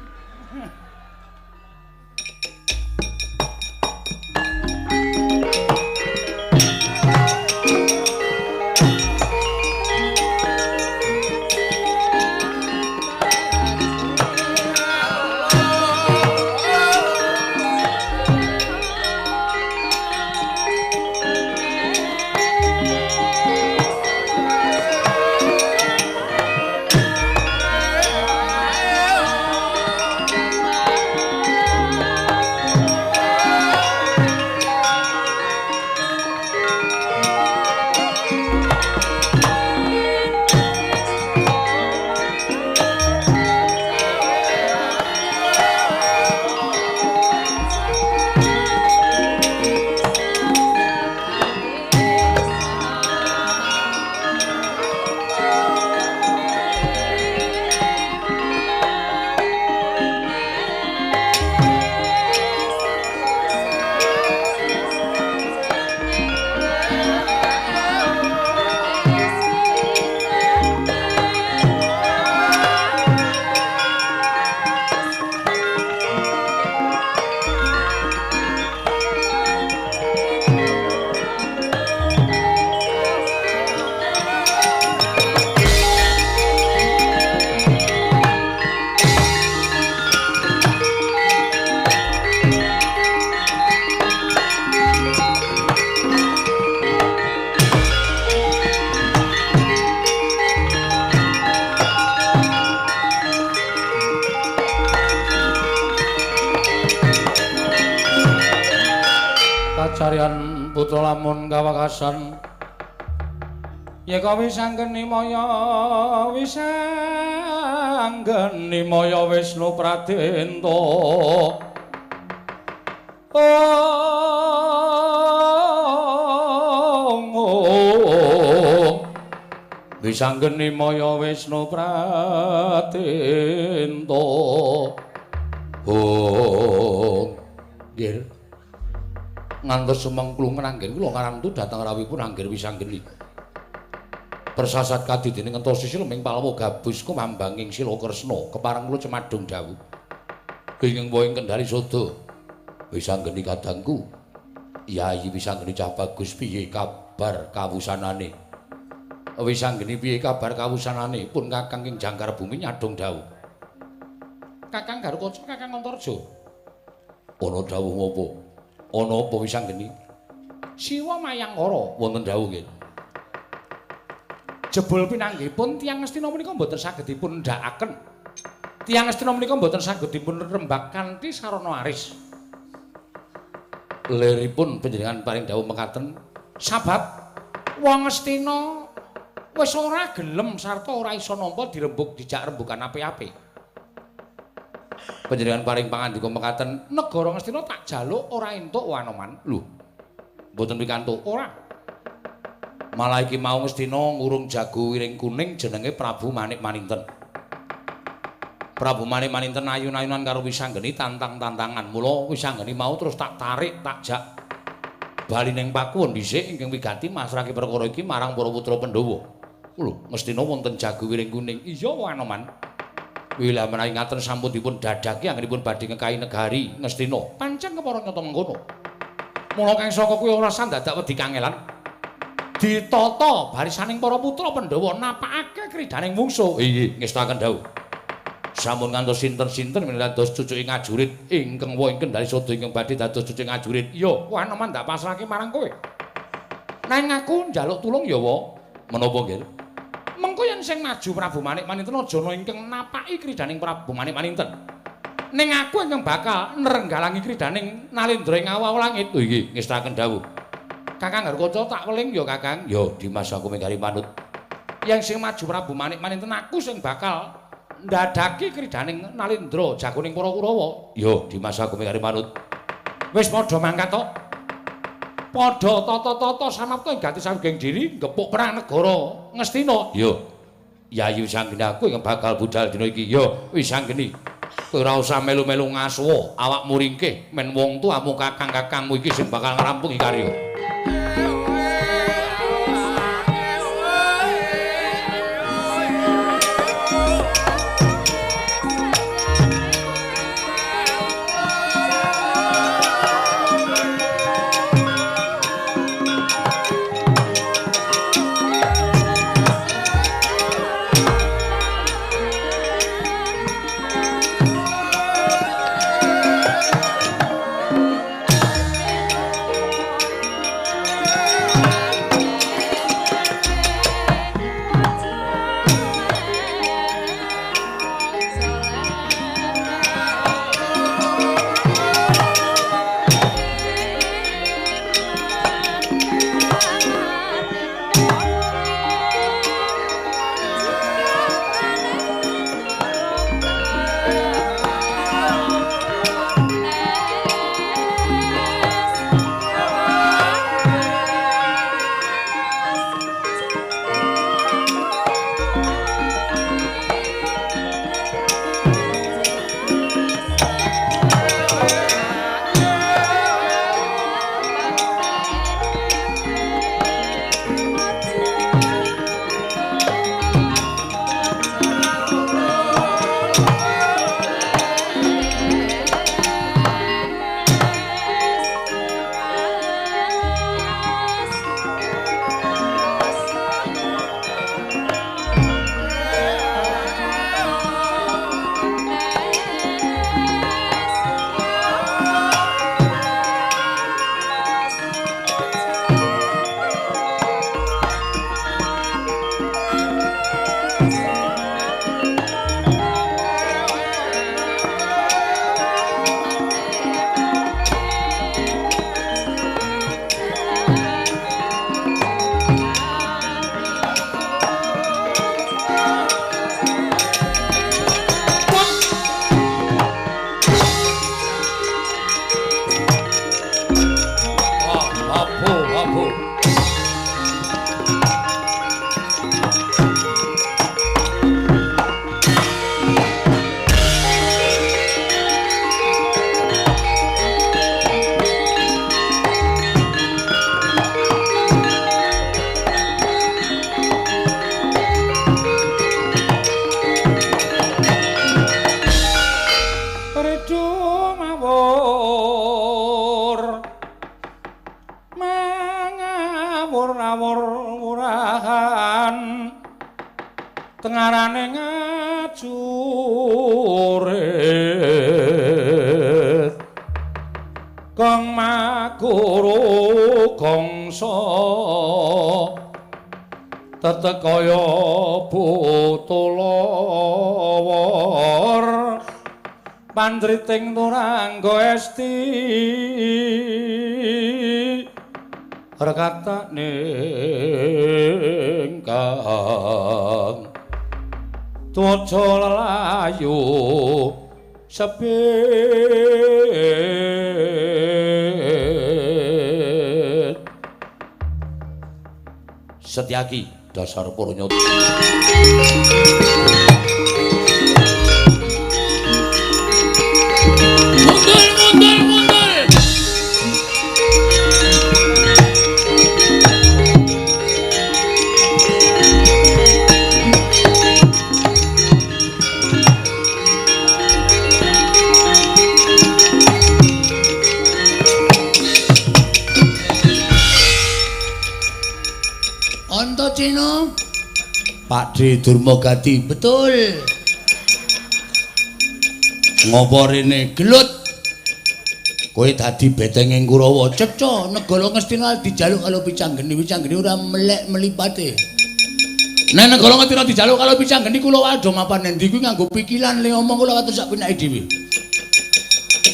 Kacarian putra lamun kawakasan yeka wisanggeni maya wisanggeni maya Wisnu Pradenta. Oh, wisanggeni maya Wisnu Pradenta. Oh, nggih. Ngantos sumengklung anggen kula ngarantu dhateng rawuhipun Anggir Wisanggeni. Persasat kadidene ngentosi sila ming palwa gabus kumambanging sila Kresna kepareng kula cemadung dawuh. Kenging wae kendali sada. Wisanggeni kadangku. Yayi Wisanggeni cah bagus piye kabar kawusanane? Wisanggeni piye kabar kawusanane? Pun Kakang ing jangkar bumi nyadong dawuh. Kakang Garukaca, Kakang Antarja. Ana dawuh ngopo? Ana apa Wisanggeni? Siwa Mayangkara wonten dawuh nggih. Jebul pinanggihipun tiyang Ngastina menika mboten saged dipun ndhakaken. Tiyang Ngastina menika mboten saged dipun rembag kanthi sarana aris. Leripun panjenengan paring dawuh mekaten sabab wong Ngastina wis ora gelem sarta ora iso nampa dirembug dijak rembugan apik-apik. Panjenengan paring pangandika mekaten negara Ngastina tak jaluk ora entuk Wanoman. Lho, mboten pikantuk ora. Malah iki mau Ngastina ngurung jago wiring kuning jenenge Prabu Manik Maninten. Prabu Manik Maninten ayun-ayunan karo Wisanggeni tantang-tantangan. Mula Wisanggeni mau terus tak tarik tak jak bali ning Pakuwon dhisik ingkang wigati masrahke perkara iki marang para putra Pandhawa. Lho, Ngastina wonten jago wiring kuning. Iya Wanoman. Wila menawi ngaten sampun dipun dadhaki anggenipun badhe ngekahi negari Ngastina. Pancen kepara nyata mengkono. Mula kang saka kuwi ora sandadak wedi kangelan. Ditata barisaning para putra Pandhawa napakake kridaning mungsuh. Inggih, ngestakaken dawuh. Sampun ngantos sinten-sinten menawi dados cucuke ngajurit ingkang wa ing Kendali Sada ingkang badhe dados cucuke ngajurit. Iya, Wanoman ndak pasrahke marang kowe. Nanging aku njaluk tulung ya, wa. Menapa nggih? Mengko yen sing maju Prabu Manik Maninten aja ana ingkang napaki kridaning Prabu Manik Maninten. Ning aku ingkang bakal nerenggalangi kridaning Nalendra ing awu langit. Oh inggih, ngestakaken dawuh. Kakang Garukaca tak weling ya, Kakang. Ya, Dimas aku mengkari manut. Yen sing maju Prabu Manik Maninten aku sing bakal ndadhaki kridaning Nalendra jagoning para Kurawa. Ya, Dimas aku mengkari manut. Wis padha mangkat tok. Padha tata-tata samapta ing gati saweging diri gepuk perang negara Ngastina. Yo. Yayi Wisanggeni aku ingkang bakal budal dina iki. Yo Wisanggeni. Kowe ora usah melu-melu ngasuwa, awakmu ringkih men wong tuamu kakang-kakangmu iki sing bakal ngrampungi karya. Tengarane ngajurit kang makuru gongso tetek kaya botolawor pandriting turangga esti rekatane kang tuwaca lelayu sepit. Setyaki dasar para nyata. Mundur, mundur, mundur. Antacena Pakde Durmagati, betul. Ngopo rene gelut? Kowe dadi betenging Kurawa, cetha negara Ngastina dijaluk karo Wicanggeni, Wicanggeni ora melek melipate. Nek negara Ngastina dijaluk karo Wicanggeni kula wae do mapan endi kuwi nganggo pikiran le omong kula kados sak pinake dhewe.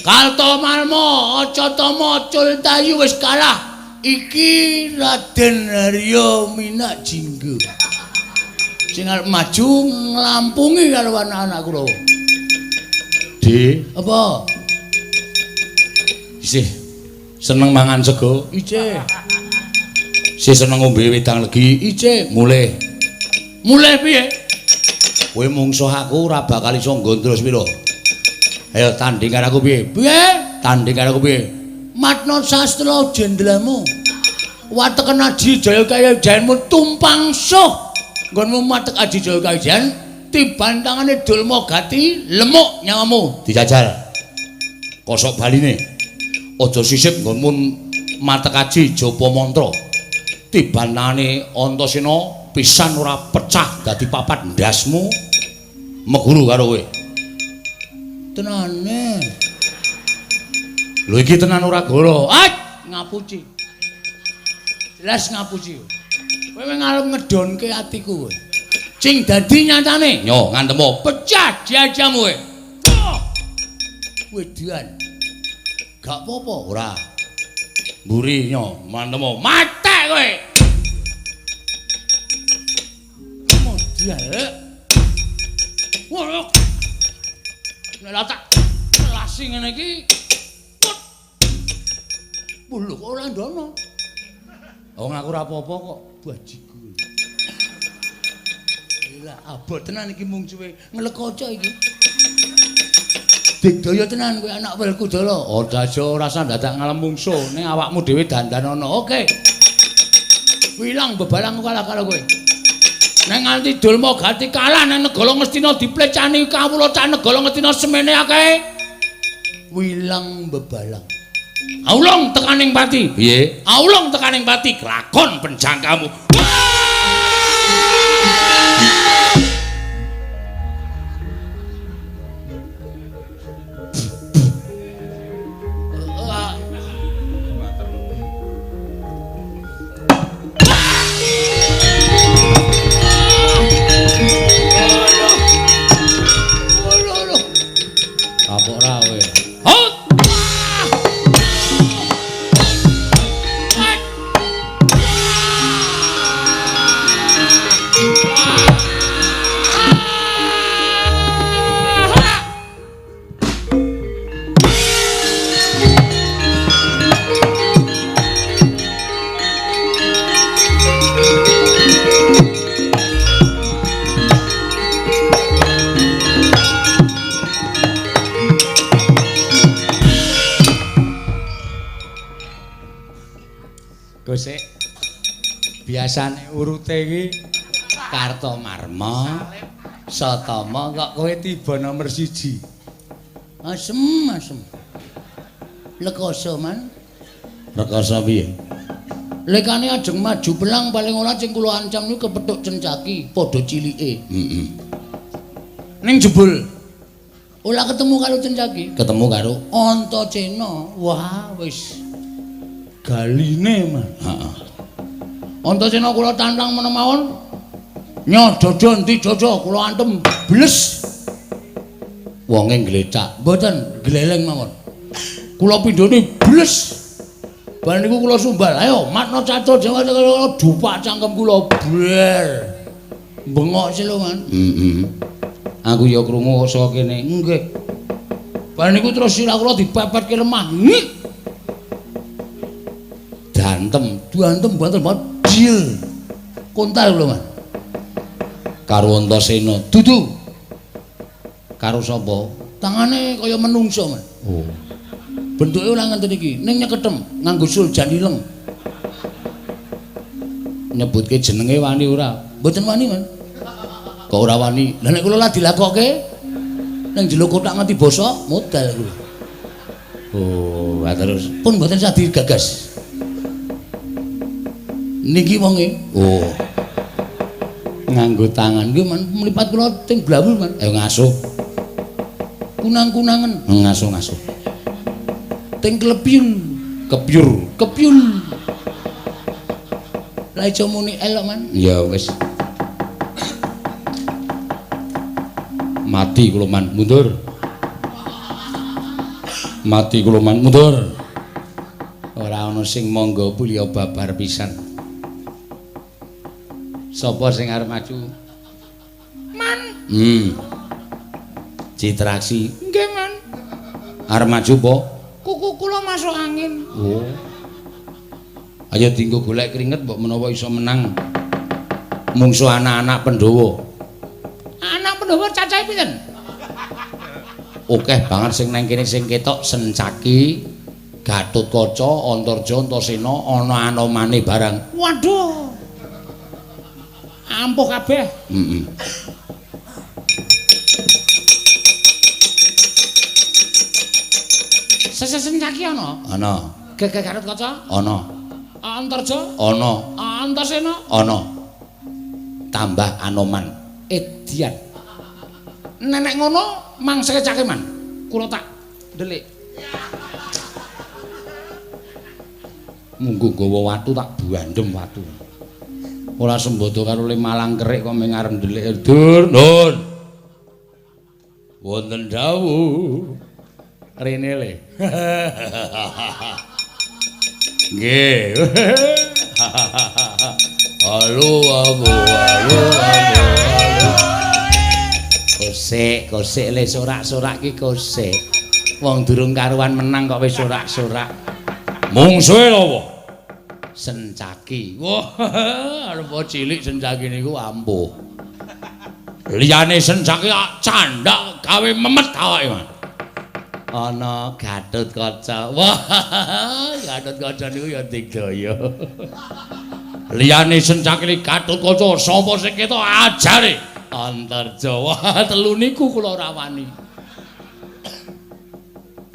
Kartomarma, Acatama, Cultayu wis kalah. Iki Raden Harya Minak Jingga sing arep maju nglampungi karo anak-anak kula. Di apa? Isih Seneng mangan sego? Ije. Si seneng ngombe wedang legi? Ije. Mulih. Mulih piye? Kowe mungsuh aku ora bakal iso nggondros pira. Ayo tanding karo aku piye? Piye? Tanding karo aku piye? Matna sastra jendelamu. Wateken Aji Jaya Kawijayanmu tumpang suh. Nggonmu matek Aji Jaya Kawijayan tiban tangane Dulma Gati lemuk nyawamu dijajal. Kosok baline. Aja sisip nggonmu matek aji japa mantra. Tiban tangane Antasena pisan ora pecah dadi papat ndasmu meguru karo kowe. Tenane. Lho iki tenan ora goro. Ah, ngapuci. Jelas ngapuci. Kowe ngarep ngedonke atiku kowe. Sing dadi nyatane, nyo ngantemo pecah jajamu kowe. Wedan. Gak apa-apa ora. Mburi nyo mantemo matek kowe. Modal. Wah. Nek tak kelasi ngene iki. Lho kok ora ndono. Wong aku ora apa-apa kok bajiku. Lah abot tenan iki mungsuhe nglekaca iki. Digdaya tenan kowe anak Werkudara. Ora aja ora usah dadak ngalem mungsuh ning awakmu dhewe dandan ana. Oke. Wilang bebalang kalah karo kowe. Nek nganti Dulma Gati kalah nang negara Ngastina diplecani kawula cah negara Ngastina semene akeh. Wilang bebalang. Aulung tekaning pati. Piye? Aulung tekaning pati kelakon penjangkamu. Kapok ra kowe. Gosek biasane urute iki Kartomarma Satama kok kowe tiba nomor 1. Asem asem. Lekoso man. Rekoso piye? Lekane ajeng maju pelang paling ora sing kula ancam niku kepethuk cencaki padha cilike. Heeh. Ning jebul ora ketemu karo cencaki, ketemu karo Antasena. Wah wis galine man. Heeh. Antasena kula tantang meneh mawon. Nyo dodo endi dodo kula antem bles. Wonge glecak. Mboten, gleleng mawon. Kula pindhone bles. Bar niku kula sumbal. Ayo matna catur Jawa dupak cangkem kula bler. Bengok sih lho, Man. Heeh. Aku ya krungu saka kene. Nggih. Bar niku terus sirah kula dipepetke lemah. Ngik. Dantem, dantem banter banget. Jil. Kontal lho, Man. Karo Antasena. Dudu. Karo sapa? Tangane kaya menungso, Man. Oh. Bentuke ora ngenten iki, ning nyeketem nganggo suljan ileng. Nyebutke jenenge wani ora? Mboten wani, Man. Kok ora wani? Lah nek kula lah dilakoke ning jero kothak nganti bosok, modal kula. Oh, terus pun mboten sah digagas. Niki wonge. Oh. Nganggo tangan nggih, Man, mlipat kula teng blawul, Man. Ayo ngasuh. Kunang-kunangen. Ngasuh-ngasuh. Teng klepyul, kepyur, kepyul. Lah iso muni elok, Man. Ya wis. Mati kula, Man, mundur. Mati kula, Man, mundur. Ora ana sing mangga pulya babar pisan. Sapa sing arep maju? Man. Citraksi. Nggih, Man. Arep maju apa? Kuku kula, masuk angin. Oh. Ayo dienggo golek keringet mbok menawa iso menang mungsuh anak-anak Pandhawa. Anak Pandhawa cacahe pinten? Akeh banget sing nang kene sing ketok Sencaki, Gatotkaca, Antarja, Antasena, ana anomane barang. Waduh. Ampuh kabeh. Heeh. Sencaki ana? Ana. Gatotkaca? Ana. Antarja? Ana. Antasena? Ana. Tambah Anoman. Edian. Nenek ngono mangsa cake man. Kula tak ndelik. Munggo gawa watu tak buandem watu. Ora sembodo karo le Malang kerik kok mung arep ndelik. Dur, nun. Wonten dawuh. Rene le. Nggih. Halo abu, halo abu, halo. Kosek, kosek le sorak-sorak ki kosek. Wong durung karuan menang kok wis sorak-sorak. Mungsuhe lho. Sencaki. Wah, arep cilik Sencaki niku ampuh. Liyane Sencaki candak gawe memet awake, Mas. Ana Gatotkaca. Wah, Gatotkaca niku ya digdaya. Liyane Sencaki Gatotkaca sapa sing ketok ajare? Antarja. Wah, telu niku kula ora wani.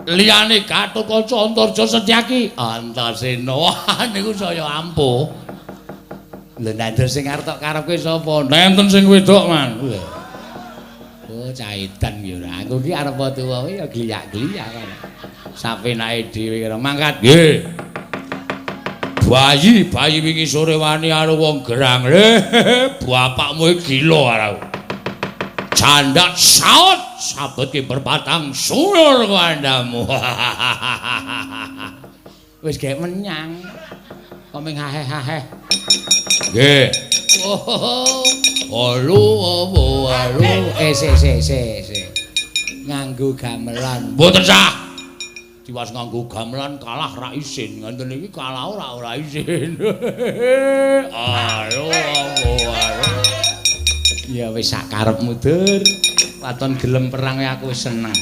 Liyane Gatotkaca, Antarja, Setyaki, Antasena. Wah, niku saya ampuh. Lha nandur sing arep tok karepke sapa? Nenten sing wedok, Man. Oh, caitan ya ora. Aku ki arep tuwa ya gliyak-gliyak. Sapenake dhewe karo mangkat. Nggih. Bayi, bayi wingi sore wani karo wong gerang. Le, bapakmu gila karo. Candak saut sabet ki berpatang sulur kandamu. Wis gawe menyang. Kok ming haheh-haheh. Nggih. Oh, halo, halo, halo. Se se se se. Nganggo gamelan. Mboten sah. Tiwas nganggo gamelan kalah ra isin. Ngoten iki kalah ora ora isin. Halo, halo, halo. Ya wis sak karepmu, Dur. Waton gelem perang aku wis seneng.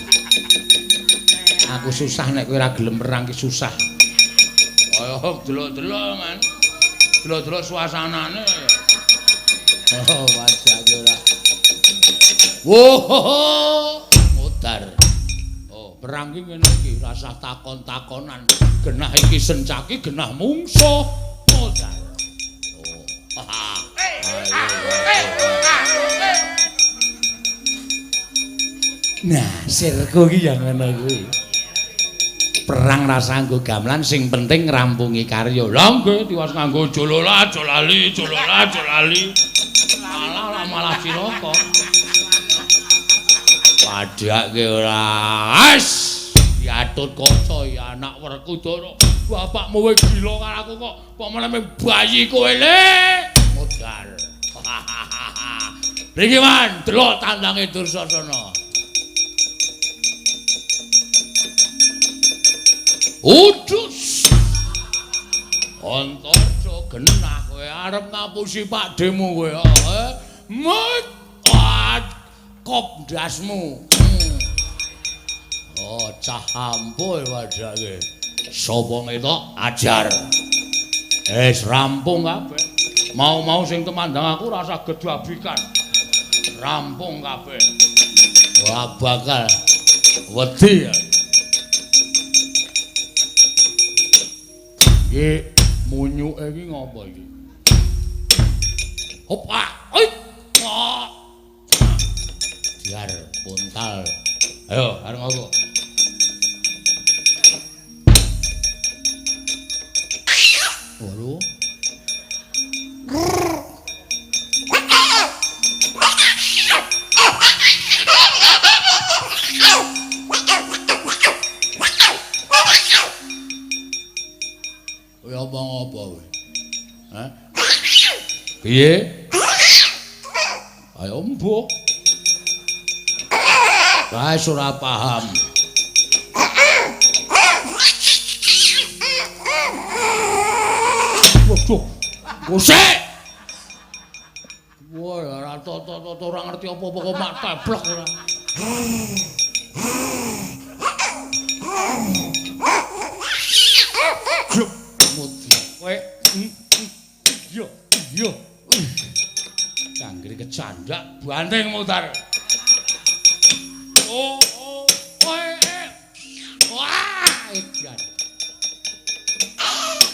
Aku susah nek kowe ora gelem perang ki susah. Ayo delok-delok, Man. Delok-delok suasanane. Oh, wajah ora. Woh, modar. Oh, perang ki ngene iki, rasah takon-takonan. Genah iki Sencaki, genah mungsuh. Modar. Oh. Nah, sirku ki ya ngono kuwi. Perang rasa nganggo gamelan sing penting ngrampungi karya. Lah nggih tiwas nganggo jolola, jolali, jolola, jolali. Malah lah malah cilaka. Padhake ora. As, Gatotkaca ya anak Werkudara. Bapakmu wis gila karo aku kok kok malah bayi kowe le. Modar. Mriki Man, delok tandange Dursasana. Udus. Antarja genah kowe arep ngapusi pakdemu kowe. Met kop ndasmu. Oh, cah ampuh wajake. Sapa ngetok ajar. Wis rampung kabeh. Mau-mau sing temandang aku rasa gedabikan. Rampung kabeh. Ora bakal wedi. Iki munyuke iki ngopo iki? Hop ah, oi. Diar puntal. Ayo, arep ngopo? Waduh. Kowe omong apa kowe? Hah? Piye? Ayo mbuh. Wis ora paham. Duh. Gosek. Wah, ora toto-toto ora ngerti apa-apa kok mak teblek ora. Kowe iya iya. Canggri kecandak banting mutar. Oh oh kowe wah edan.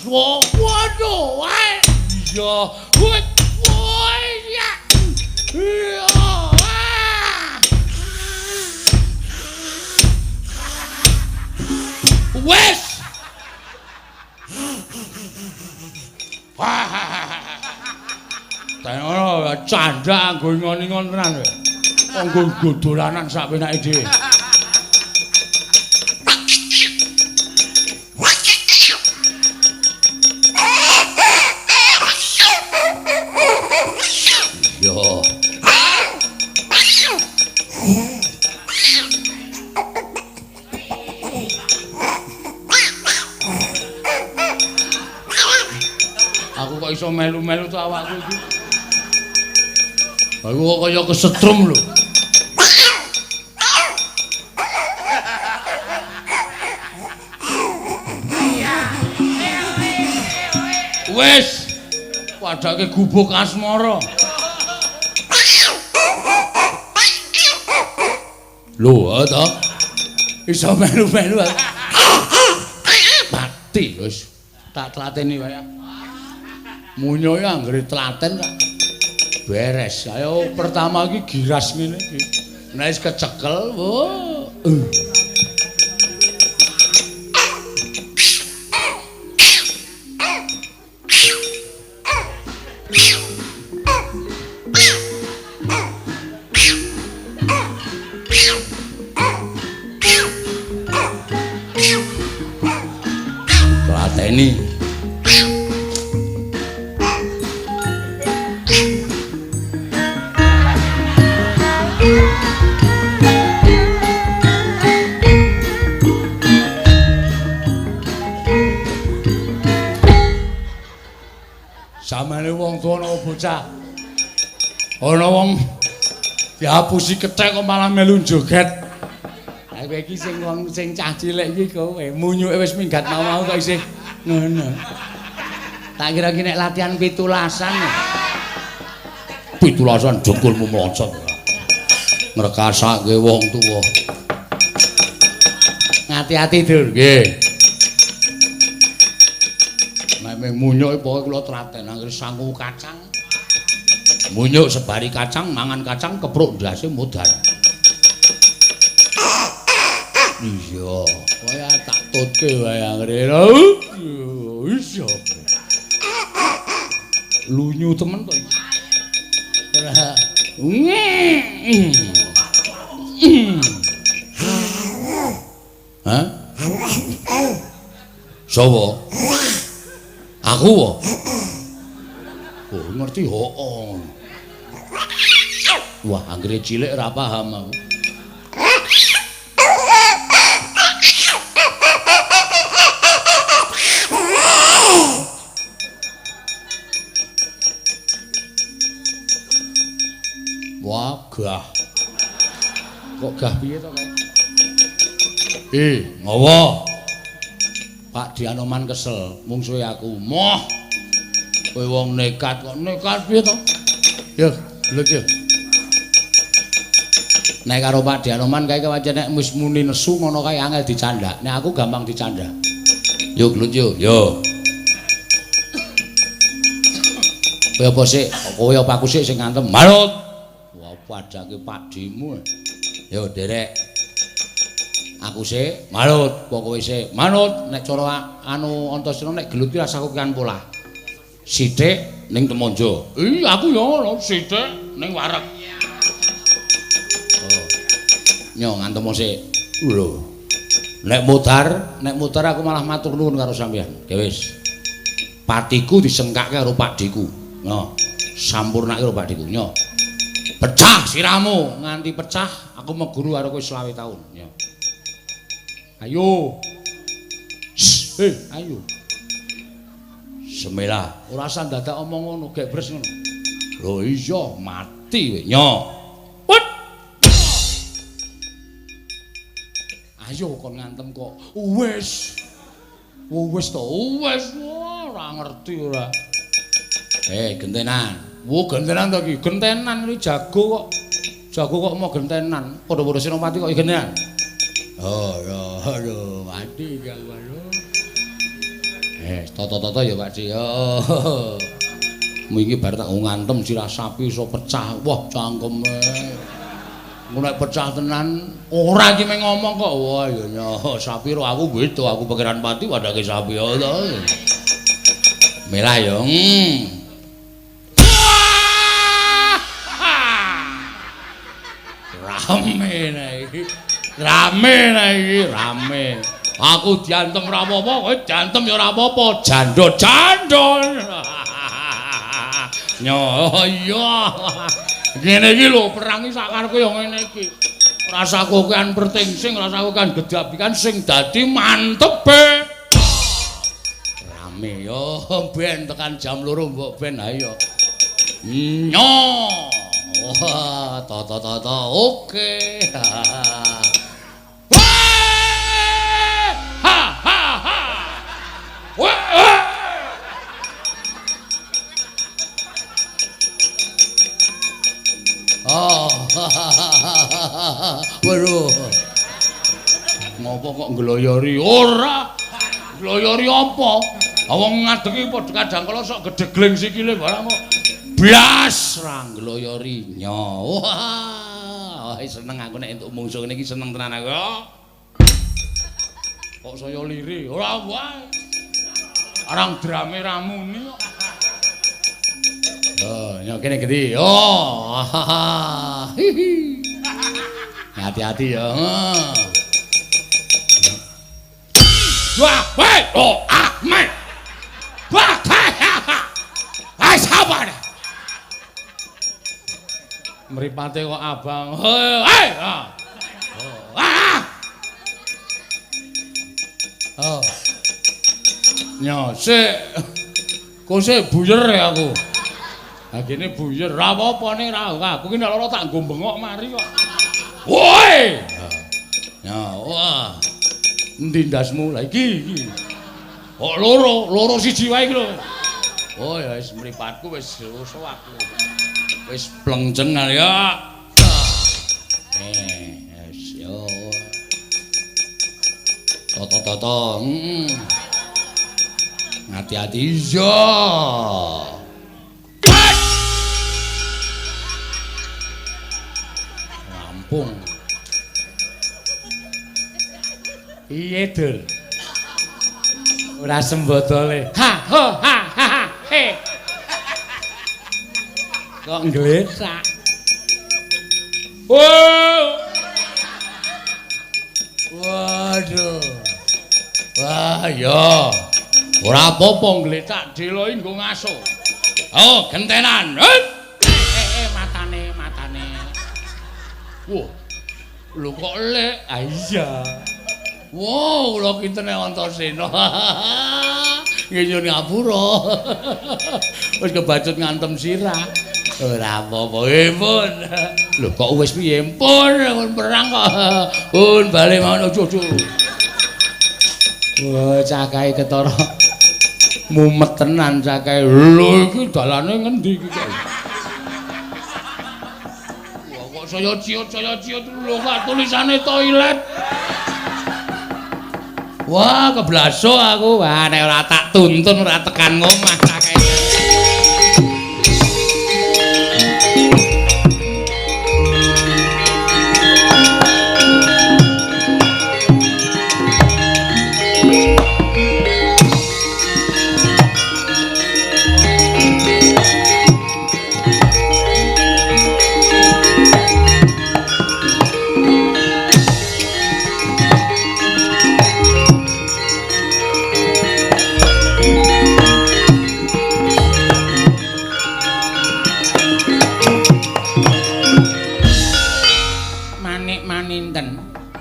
Wah waduh wae. Iya. Woi ya. Iya. Wes. Ngono canda nggo ingon-ingon tenan kowe. Nggo dolanan sak penake dhewe. Yo. Aku kok iso melu-melu to awakku iki. Aku kok kaya kesetrum lho. Wes, padake gubuk asmara. Lho, to. Iso melu-melu. Mati wis. Tak tlateni wae. Munyoe anggere tlaten tak beres. Ayo pertama iki giras ngene iki. Nek wis kecekel, wo. Tlateni. Samane wong tuwa ana bocah. Ana wong dihapusi kethek kok malah melu joget. Ha kowe iki sing wong sing cah cilik iki kowe munyuke wis minggat mau-mau kok isih ngono. Tak kira iki nek latihan pitulasan. Pitulasan jengkulmu mlocot. Ngrekasake wong tuwa. Ngati-ati, Dur. Nggih. Nek munyuk pokoke kula tlaten anggere sangu kacang. Munyuk sebari kacang, mangan kacang kepruk ndase modar. Iya, kaya tak tutke wae anggere. Iya. Lunyu temen kok iki. Ora. Hah? Sopo? Aku wo. Oh, ngerti hoo. Wah, anggere cilik ora paham aku. Wah, gah. Kok gah piye to kae? Ngowo. Pak Dianoman kesel, mungsuhe aku. Moh. Kowe wong nekat kok nekat piye to? Yo, gelut yo. Nek karo Pak Dianoman kae kewajan nek wis muni nesu ngono kae angel dicandak. Nek aku gampang dicandak. Yo gelut yo. Yo. Kowe apa sik? Kowe apa aku sik sing ngantem? Manut. Wah, padake pakdemu. Yo derek. Aku sik manut, pokoke sik manut. Nek cara anu Antasena nek gelut ki rasah kokean polah. Sithik ning Temonjo. Ih, aku ya ngono, sithik ning wareg. Oh. Nyo ngantem sik. Lho. Nek mudar aku malah matur nuwun karo sampeyan. Ya wis. Patiku disengkake karo pakdheku. Nyo, sampurnake karo pakdheku. Nyo. Pecah sirahmu, nganti pecah aku meguru karo kowe 25 taun. Nyo. Ayo. Shh, ayo. Bismillah. Ora usah dadak omong ngono, gek bres ngono. Lho iya, mati kowe. Nyo. Put. Ayo kon ngantem kok. Wis. Wis to, wis. Ora ngerti ora. Gentenan. Wo gentenan to iki? Gentenan iki jago kok. Jago kok mau gentenan. Padha-padha Senopati kok gentenan. Oh, aduh, mati aku aduh. Toto-toto ya Pak Di. Oh. Wingi bar tak ngantem sirah sapi iso pecah. Wah, cangkeme. Engko nek pecah tenan ora iki meng ngomong kok. Wah, ya nyo, sapi ro aku beda, aku pikiran pati wadake sapi. Oh. Merah ya. Rame nek iki. Rame nek iki, rame. Aku diantem ora apa-apa, kowe diantem ya ora apa-apa. Jandol-jandol. Nyo, iya. Ngene iki lho, perang iki sakarepku ya ngene iki. Rasa kokean pertingsing, rasa kokean gedabikan sing dadi mantepe. Rame yo, ben tekan jam 2 mbok ben ayo. Nyo. Wah, toto-toto. Oke. Ha ha ha. Wah. Oh. Waduh. Ngopo kok ngloyori? Ora. Ngloyori apa? Wong ngadegi padha kadang kala sok gedegling sikile barang kok. Blas ra ngloyori. Nyo. Wah, seneng aku nek entuk mungsuh ngene iki seneng tenan aku. Kok saya liri? Ora wae. Arang drame ra muni kok. Oh, nyok kene gede. Oh. Hihi. Hati-hati ya. Wah, weh, oh, ah, me. Wah, ha, ha. Ai sabar. Mripate kok abang. Hei, ah. Ah. Oh. Nyo, sik. Kok sik buyer ya aku. Ha kene buyer, ra apa-apa ning ra. Aku ki nek lara tak nggo bengok mari kok. Woi. Ya, wah. Endi ndasmu? Lah iki iki. Kok loro, loro siji wae iki lho. Oh ya wis mripatku wis rusuh aku. Wis plengceng ya. Wis yo. Toto-toto. Hati-hati iya. Rampung. Piye, Dul? Ora sembodole. Ha ho ha ha ha he. Kok nggletak. Oh. Waduh. Wah, ya. Ora apa-apa nggletak deloki nggo ngaso. Oh, gentenan. Matane, matane. Wah. Lho kok lek? Ah iya. Wow, kula kintene Antasena. Nggih nyuwun ngapura. Wis kebacut ngantem sirah. Ora apa-apa, pun. Lho kok wis piye? Pun, pun perang kok. Pun bali mawon aja-aja. Wah, cakahe ketara mumet tenan cakahe. Lho iki dalane ngendi iki kok? Wah, kok saya ciut lho kok tulisane toilet. Wah, keblaso aku. Wah, nek ora tak tuntun ora tekan ngomah cakahe.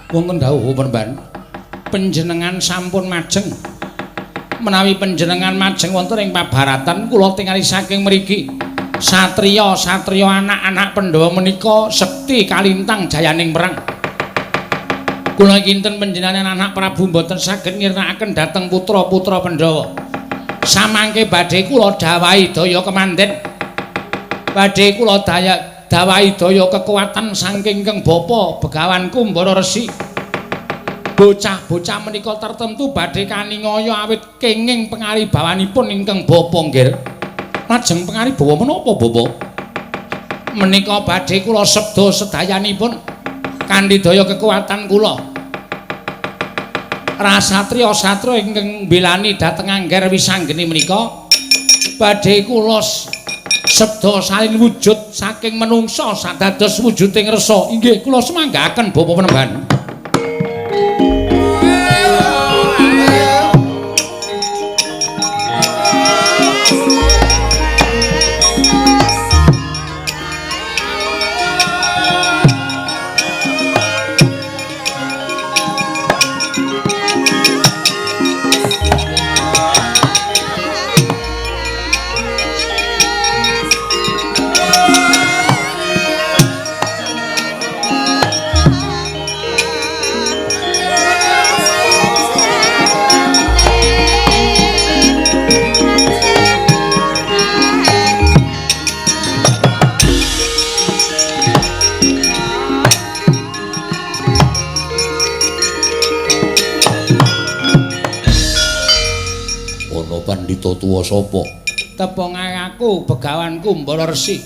Wonten dawuh Peremban, panjenengan sampun majeng Menawi panjenengan majeng wonten ing pabaratan kula tingali saking mriki. Satriya-satriya anak-anak Pandhawa menika sekti kalintang jayaning perang. Kula kinten panjenengan anak Prabu mboten saged ngirnakaken dhateng putra-putra Pandhawa. Samangke badhe kula dawahi daya kemanden. Badhe kula dawahi daya kekuatan saking Kang Bapa Begawan Kumbara Resi. Bocah-bocah menika tertentu badhe kaningaya awit kenging pengaribawanipun ingkang bapa nggih. Lajeng pengaribawa menapa bapa? Menika badhe kula sebda sedayanipun kanthi daya kekuatan kula. Rasatriya-satriya ingkang mbelani dhateng Angger Wisanggeni menika badhe kula sebda salin wujud saking menungsa sadados wujuding resa. Inggih kula semanggaaken bapa Panembahan. Pandhita tuwa sapa? Tepung aku Begawan Kumbara Resi.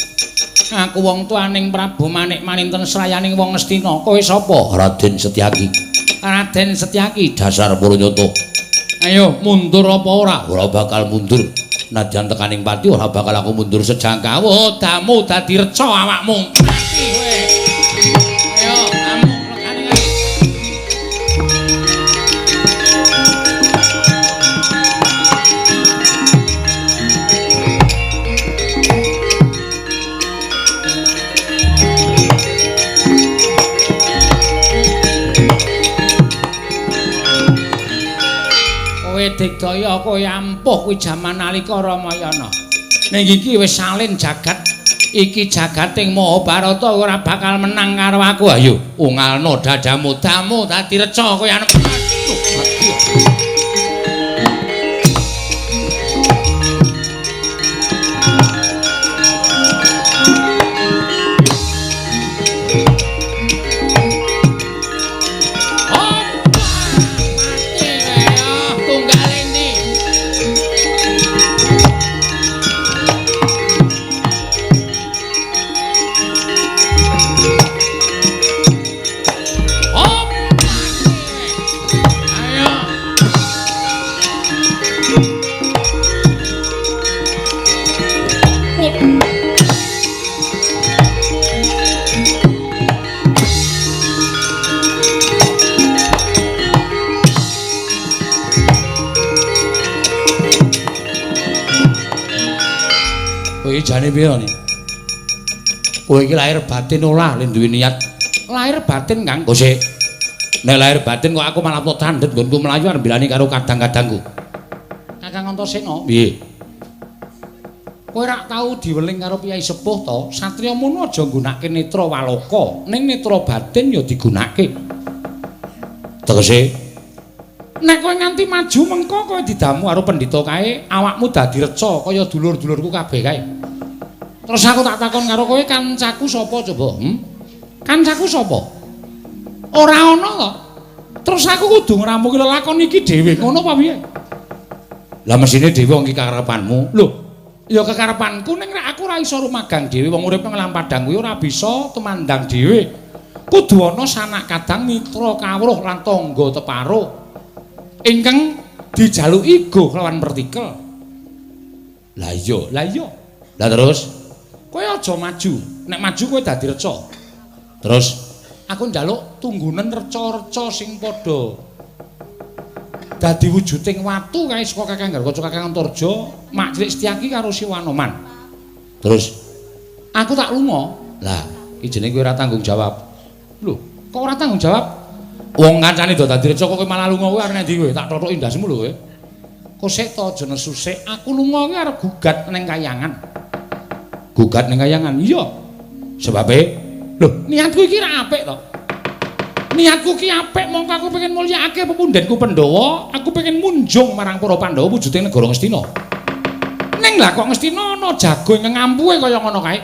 Aku wong tuaning Prabu Manik Maninten srayaning wong Ngastina. Kowe sapa? Raden Setyaki. Raden Setyaki dasar Puranyata. Ayo mundur apa ora? Ora bakal mundur. Nadyan tekaning pati ora bakal aku mundur sejangka. Oh, damu dadi reca awakmu. Mati kowe. Ayo, amuk lekane kae. Kowe digdaya kowe ampuh kuwi jaman nalika Ramayana. Ning iki wis salin jagat. Iki jagating Mahabharata ora bakal menang karo aku. Ayo ungalno dadamu, damu dadi reca kowe arep. Jane piye to? Kowe iki lahir batin ora le duwe niat. Lahir batin, Kang. Kok sik. Nek lahir batin kok aku malah tok tandhet nggonku mlayu arep mbelani karo kadang-kadangku. Kakang Antasena, piye? Kowe rak tau diweling karo piyai sepuh to? Satriya mono aja nggunakake netra waloka, ning netra batin ya digunakake. Tegese nek kowe nganti maju mengko kowe didamu karo pendhita kae, awakmu dadi reca kaya dulur-dulurku kabeh kae. Terus aku tak takon karo kowe, kancaku sapa coba? Kancaku sapa? Ora ana to. Terus aku kudu ngrampungi lelakon iki dhewe, ngono apa piye? Lah mesine dhewe wong iki kakarepanmu. Lho, ya kekarepanku ning rek aku ora iso rumagang dhewe, wong urip nang Lampadang kuwi ora bisa tumandang dhewe. Kudu ana sanak kadang mitra kawruh lan tangga teparo ingkang dijaluki go kelawan pertikel. Lah iya, lah iya. Lah terus kowe aja maju, nek maju kowe dadi reca. Terus aku njaluk tunggunen reca-reca sing padha dadi wujuding watu kae saka Kakang Garkaca, Kakang Antarja, Mak Cilik Setyaki karo Siwanoman. Terus aku tak lunga. Lah, iki jenenge kowe ora tanggung jawab. Lho, kok ora tanggung jawab? Wong kancane do dadi reca kok kowe malah lunga kowe arep endi kowe? Tak thothoki ndasmu lho kowe. Kosek to aja nesu sik, aku lunga ki arep gugat ning kayangan. Gugat ning kayangan? Iya. Sebabe, lho, niatku iki ra apik to. Niatku ki apik mongko aku pengen mulyakake pepundhenku Pandhawa, aku pengen munjung marang para Pandhawa wujuding negara Ngastina. Ning lah kok Ngastina ana jago ingkang ngampuhe kaya ngono kae.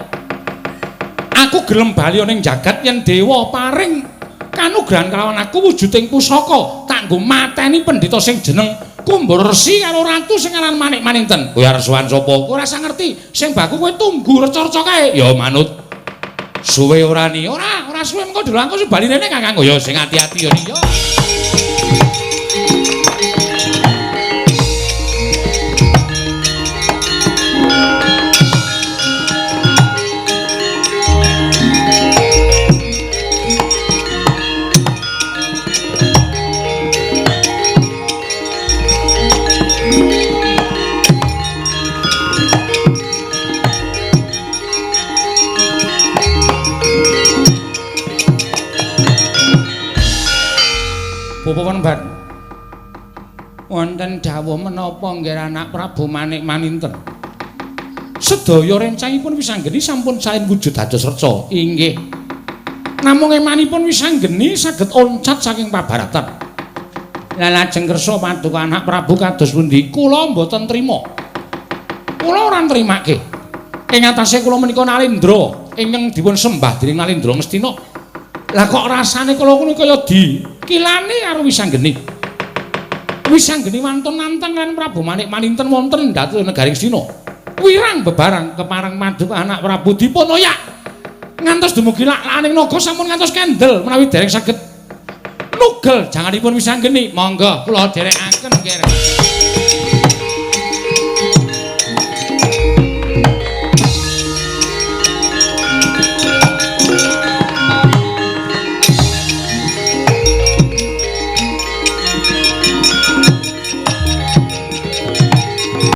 Aku gelem bali ning jagat yen dewa paring kanugrahan kelawan aku wujuding pusaka tak nggo mateni pendhita sing jeneng Kumbara Resi karo ratu sing aran Manik Maninten. Kowe arep sowan sapa? Kowe ora usah ngerti. Sing baku kowe tunggu reca-reca kae. Ya manut. Suwe ora ni? Ora, ora suwe mengko dulu aku sing bali rene Kakangku. Ya sing ati-ati ya ni. Ya. Bapak Ban. Wonten dawuh menapa nggih anak Prabu Manik Maninten? Sedaya rencangipun Wisanggeni sampun saen wujud dados reca. Inggih. Namung emanipun Wisanggeni saged oncat saking pabaratan. Lah lajeng kersa paduka anak Prabu kados pundi? Kula mboten trima. Kula ora nrimake. Ing atase kula menika Nalendra ingkang dipun sembah dening Nalendra Ngastina. Lah kok rasane kula ngono kaya di kilane karo Wisanggeni. Wisanggeni wantun nantang lan Prabu Manik Maninten wonten dhateng negari Ngastina. Wirang bebarang kepareng paduka anak Prabu dipun oyak. Ngantos dumugi lak-lakaning naga sampun ngantos kendel menawi dereng saged nugel janganipun Wisanggeni. Monggo kula dherekaken nggih.